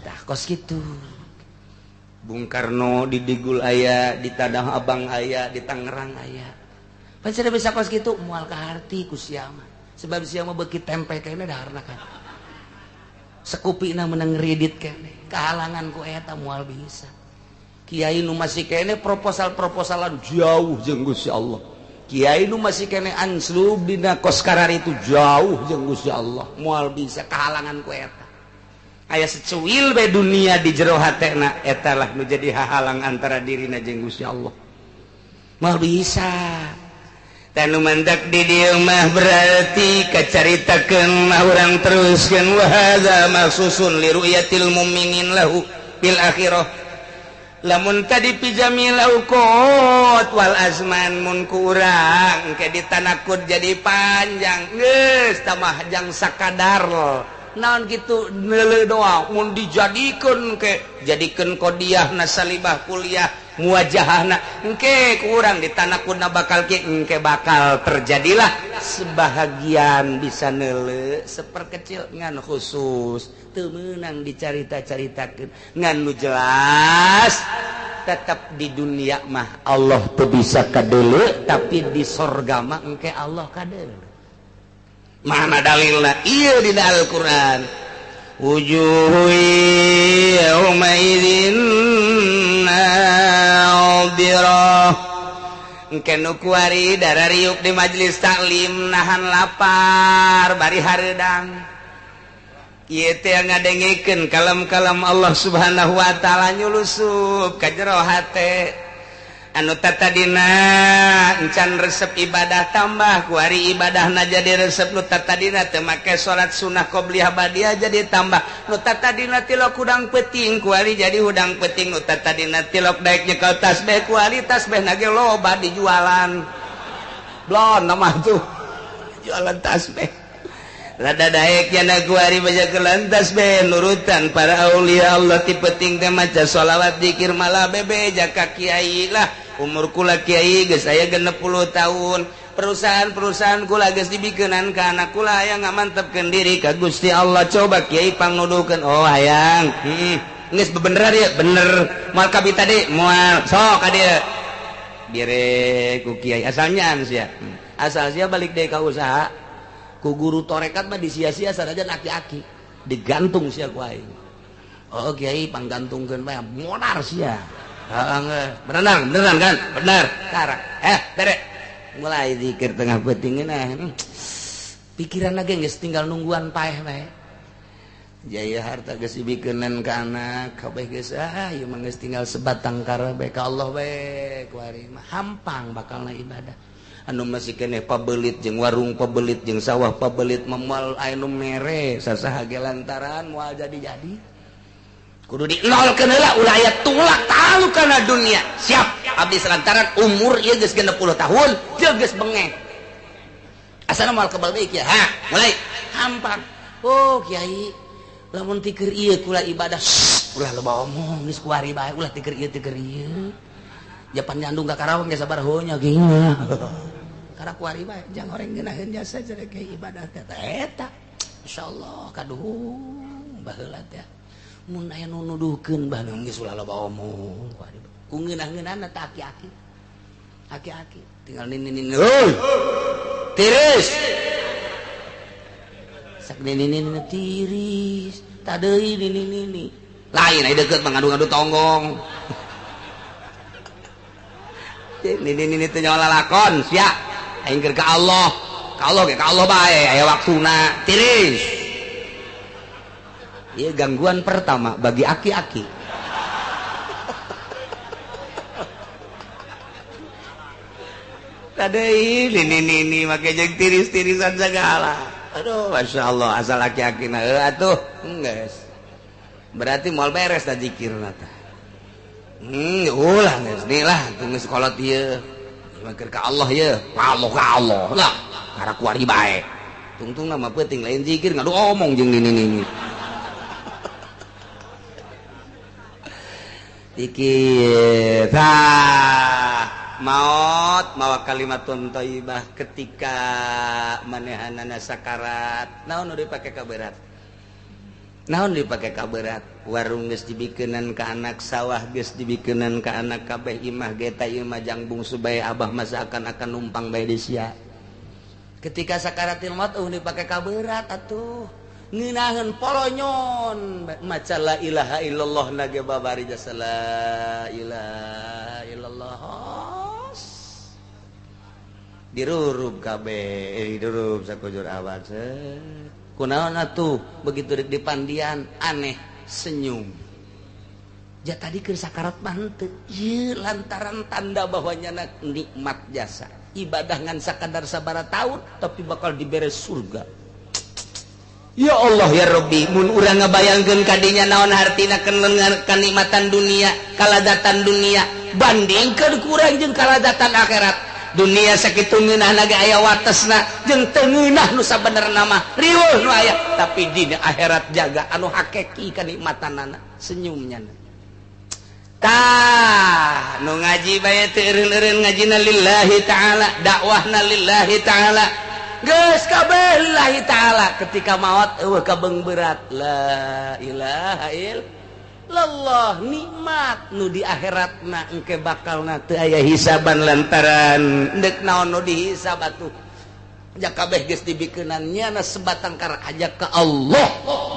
Tah kos kitu. Bung Karno di Digul aya, di Tanah Abang aya, di Tangerang aya. Pan cenah bisa kos kitu moal kaharti ku sia mah. Sebab sia mah beuki tempe kene daharna kan. Sekupina menang ngredit kene. Kahalangan ku eta moal bisa. Kiai nu masih kene proposal-proposalan jauh jeung Gusti Allah. Kiai nu masih kene anslub dina kos karar itu jauh jeung Gusti Allah. Moal bisa kahalangan ku eta. Aya secuil bae dunia di jero hatena eta lah nu jadi hahalang antara dirina jeung Gusti Allah. Moal bisa. Tanu mandak di dieu mah berarti kacaritakeun mah urang teruskeun wa hadza maksusun li ru'yatil mu'minin lahu bil akhirah. Lamun tadi pijami lauqot wal azman mun kurang ke ditanakut jadi panjang geus tamah jang sakadar naon kitu neuleuh doa mun dijadikeun ke jadikeun qodiahna salibah kuliah muwajahahna engke kurang ditanakutna bakal ke engke bakal terjadilah sebahagian bisa neuleuh seperkecil ngan khusus teu meunang dicarita-caritakeun ngan nu jelas tetap di dunia mah Allah teu bisa kadeuleu tapi di sorga mah engke Allah kadeuleu. Mana dalilna? Ieu dina Al-Qur'an. Wujuhu yauma idzin nadhirah. Engke nu kuari darariuk di majelis taklim nahan lapar bari hareudang. Ieu teh ngadengekeun kalam-kalam Allah Subhanahu wa taala nyulusup ka jero hate. Anu tatadina encan resep ibadah tambah kuari ibadahna jadi resep, nu tatadina teu make salat sunah qobliyah badiah jadi tambah, nu tatadina tilok hudang peuting kuari jadi hudang peuting, nu tatadina tilok daek nyekel tasbih kuari tasbihna ge loba dijualan. Blon nama tuh jualan tasbih. Rada daek jana kuari baca kelantas be nurutan para aulia Allah ti penting teh maca sholawat zikir malah bebe jaka kiai lah umur kula kiai geus aya 60 tahun perusahaan-perusahaan kula geus dibikeunan ka anak kula hayang ngamantepkeun diri ka Gusti Allah coba kiai pangnuduhkeun oh hayang geus bebener ieu bener moal kabita deui moal sok ka dieu bire ku kiai asalnya sia asal sia balik deui ka usaha ku guru torekat mah disia-sia sanajan aki-aki digantung sia ku aing oh kiai panggantungkeun bae modar sia heeh berenang beneran kan bener karak bere mulai zikir tengah peuting nah pikiran lagi geus tinggal nungguan paeh bae jaya harta geus dibikeunan ka anak kabeh geus ah ieu mah geus tinggal sebatang kara bae ka Allah bae ku ari mah hampang bakalna ibadah anu masih keneh pabelit jeung warung pabelit jeung sawah pabelit memual anu mere sasaha ge lantaran moal jadi-jadi kudu dinolkeun heula ulah aya tulak talu kana dunia siap abdi lantaran umur ieu geus 60 tahun jeung geus bengek asana moal kebal deui kieu ha mulai hampang oh kiai lamun tikeur ieu kula ibadah ulah loba omong geus kuari bae ulah tikeur ieu japan nyandung ka Karawang ge sabar heunya geuing karena kuari bae jang horeng ngeunaheun jasa jadi ibadah teh eta insyaallah kaduhung baheula teh mun aya nu nuduhkeun baheula geus ulah loba omong kuari ku ngeunah-ngeunahna teh aki-aki aki-aki tinggal nini-nini heuy tiris sak nini-nini tiris tadeui nini-nini lain aya deukeut mah ngadu-ngadu tonggong nini-nini teh nyawa lalakon sia aing keur ka Allah ka Allah ge ka Allah bae aya waktuna tiris ieu gangguan pertama bagi aki-aki tadeuy nini-nini make jeung tiris-tirisan sagala aduh masyaallah asal aki-aki na heuh atuh geus berarti moal beres da zikirna teh ulah geus deui lah geus kolot ieu mikir ka Allah ye, Allah ka Allah lah karena kuari bae tungtung nama penting lain zikir ngadu omong jeung nini-nini dikir tah maot mawa kalimatun thayyibah ketika manehanana sakarat naon nu dipake kaberat naon dipake kaberat warung geus dibikeunan ka anak sawah geus dibikeunan ka anak kabeh imah ge ta ieu mah jang bungsu bae abah masa akan numpang bae di sia ketika sakaratil maut eueuh dipake kaberat atuh ngeunaheun polonyon maca la ilaha illallah na ge babari jasa la ilaha illallah dirurub kabeh dirurub sakujur awak kunaon atuh begitu rek dipandian aneh senyum ja tadi keur sakarat mah henteu ieu lantaran tanda bahwa nyana nikmat jasa ibadah ngan sakadar sabaraha taun tapi bakal dibere surga ya Allah ya Rabbi mun urang ngabayangkeun kadinya naon hartina kenikmatan dunia kalazatan dunia bandingkeun kurang jeung kalazatan akhirat dunia sakitu ngeunahna ge aya watesna jeung teu ngeunah nu sabenerna mah riweuh nu aya tapi dina akhirat jaga anu hakiki kanikmatanana senyumnya tah nu ngaji bae teu eureun-eureun ngajina lillahi ta'ala dakwahna lillahi ta'ala geus kabeh lillahi ta'ala ketika maot eueuh kabeung berat la ilaha illallah nikmat nu di akhiratna engke bakalna teu aya hisaban lantaran deuk naon nu dihisab atuh ja kabeh geus dibikeunan nyana sebatang kara aja ka Allah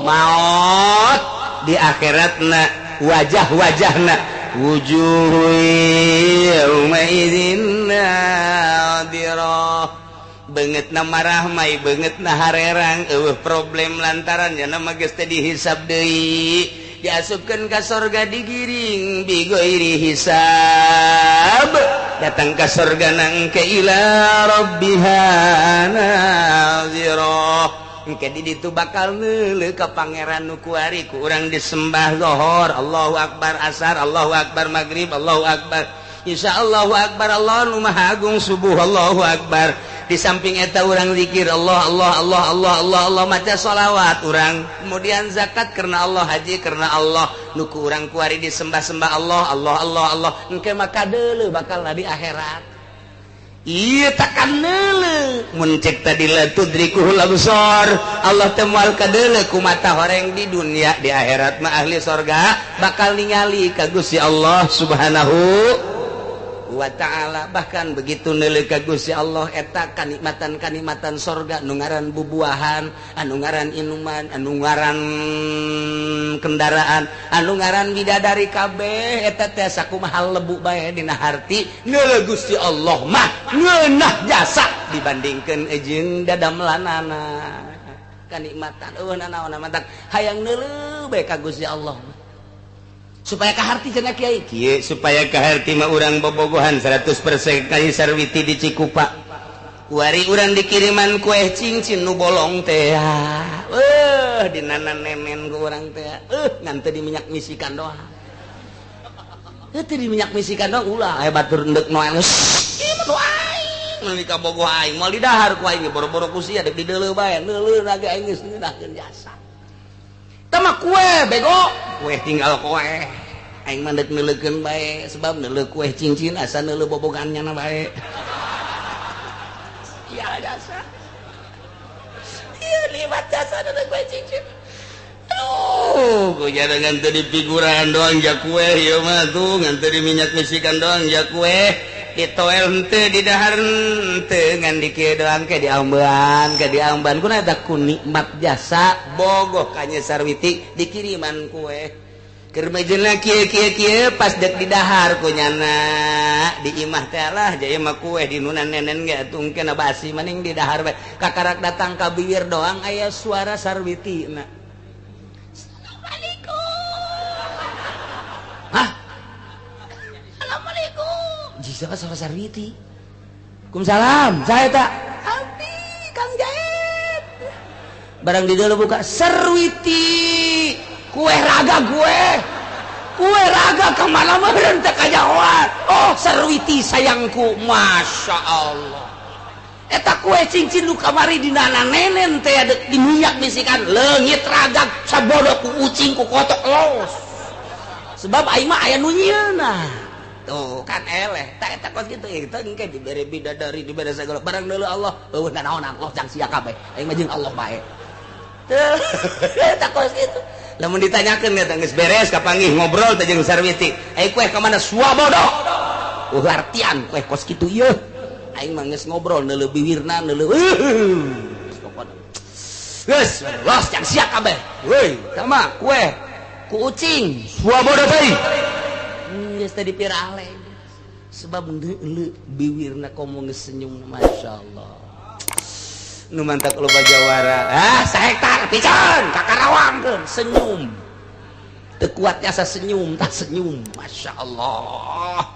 maot di akhiratna wajah-wajahna wujuhu yauma idzin nadirah beungeutna marahmai beungeutna harerang eueuh problem lantaran nyana mah geus teu dihisab deui Diasupkeun ka sorga, digiring bighairi hisab, datang ka sorga nang ke ila rabbiha nazirah. Engke di ditu bakal neuleuh ka Pangeran nu kuari ku urang disembah. Zohor Allahu akbar, asar Allahu akbar, maghrib Allahu akbar, Isya Allahu akbar, Allah nu Maha Agung, subuh Allahu akbar. Di samping eta urang zikir Allah, Allah, Allah, Allah, Allah, Allah, maca sholawat urang, kemudian zakat karena Allah, haji karena Allah, nu ku urang kuari disembah-sembah Allah, Allah, Allah, Allah. Engke maka deuleu bakal di akhirat. Iya, takkan neuleuh mun cek tadi la tudrikuhul absar. Allah teh moal kadeuleu ku mata horeng di dunia. Di akhirat mah ahli sorga bakal ningali ka Gusti Allah Subhanahu wa ta'ala. Bahkan begitu neuleuh ka Gusti Allah, eta kanikmatan-kanikmatan sorga, nu ngaran bubuahan, anu ngaran inuman, anu ngaran kendaraan, anu ngaran bidadari, kabeh eta teh sakumaha lebu bae dina harti. Neuleuh Gusti Allah mah ngeunah jasa dibandingkeun jeung dadamlanana kanikmatan. Eueuh nanaon matak hayang neuleuh bae ka Gusti Allah mah. Supaya kaharti cenah kiai kieu, supaya kaharti mah urang bobogohan 100% kali Sarwiti di Cikupa. Kuari urang dikiriman kue cincin nu bolong teh, eh, dinana nenen ku urang teh, eh, ngan teu di minyak misikan doang. Eh, teu di minyak misikan doang, ulah aya batur endek noel. Ieu mah nu aing meuli ka bogoh aing moal didahar ku aing, boro-boro ku sia, dek dideuleu bae, neuleuh ge aing geus ngeunahkeun jasa. Tah mah kue bego, kue tinggal kue. Aing mah dek neuleukeun bae, sebab neuleuh kue cincin asa neuleuh bobogannya na bae. Iya jasa. Iya liwat jasa neuleuh kue cincin. Aduh, ku ngan teu di figuran doang ja kue ieu mah tuh, ngan teu di minyak misikan doang ja kue. Ditoel henteu, di dahar henteu, ngan di kieu doang ke diamban, ke diamban. Kuna eta ku nikmat jasa bogoh ka Nyi Sarwiti dikiriman kue. Keur mejeuna kieu kieu kieu, pas dek didahar ku nyana di imah teh, lah jaya mah kue di nunan nenen ge atuh engke basi, maning didahar bae. Kakarak datang ka bibir doang aya suara Sarwiti na. "Assalamualaikum." Hah? "Assalamualaikum." Jika sama Sarwiti. "Waalaikumsalam." "Saya tak abdi Kang Jaid." Barang di dalam buka Sarwiti, kue raga gue. Kue raga kemana meureun teh kajahoan. "Oh, Sarwiti sayangku, masya Allah." Eta kue cincin nu kamari di nana nenen teh di minyak bisikan leungit ragag sabodo ku ucing, ku kotok los. Sebab aing mah aya nu nyieunna. Tuh kan eleh, tak eta kos kitu eta engke dibere bidadari, dibere segala barang deuleu Allah, eueuh nanaonan Allah jang sia kabeh. Aing mah jeung Allah bae. Tuh, eta kos kitu. Lamun ditanyakeun eta geus beres kapanggih ngobrol teh jeung Sarwiti. "Ai kue ka mana?" "Suabodo." Uh, artian kue kos kitu ieu. Aing mah geus ngobrol neuleuh biwirna neuleuh. Pokona. Geus, los jang sia kabeh. Woi, sama kue ku ucing. Suabodo teh. Geus teh dipirale. Sebab neuleuh biwirna komo geus senyum, masyaallah. Nu mantak loba jawara. Ah, sahektar piceun ka Karawangkeun senyum. Teu kuat jasa senyum, tak senyum. Masya Allah.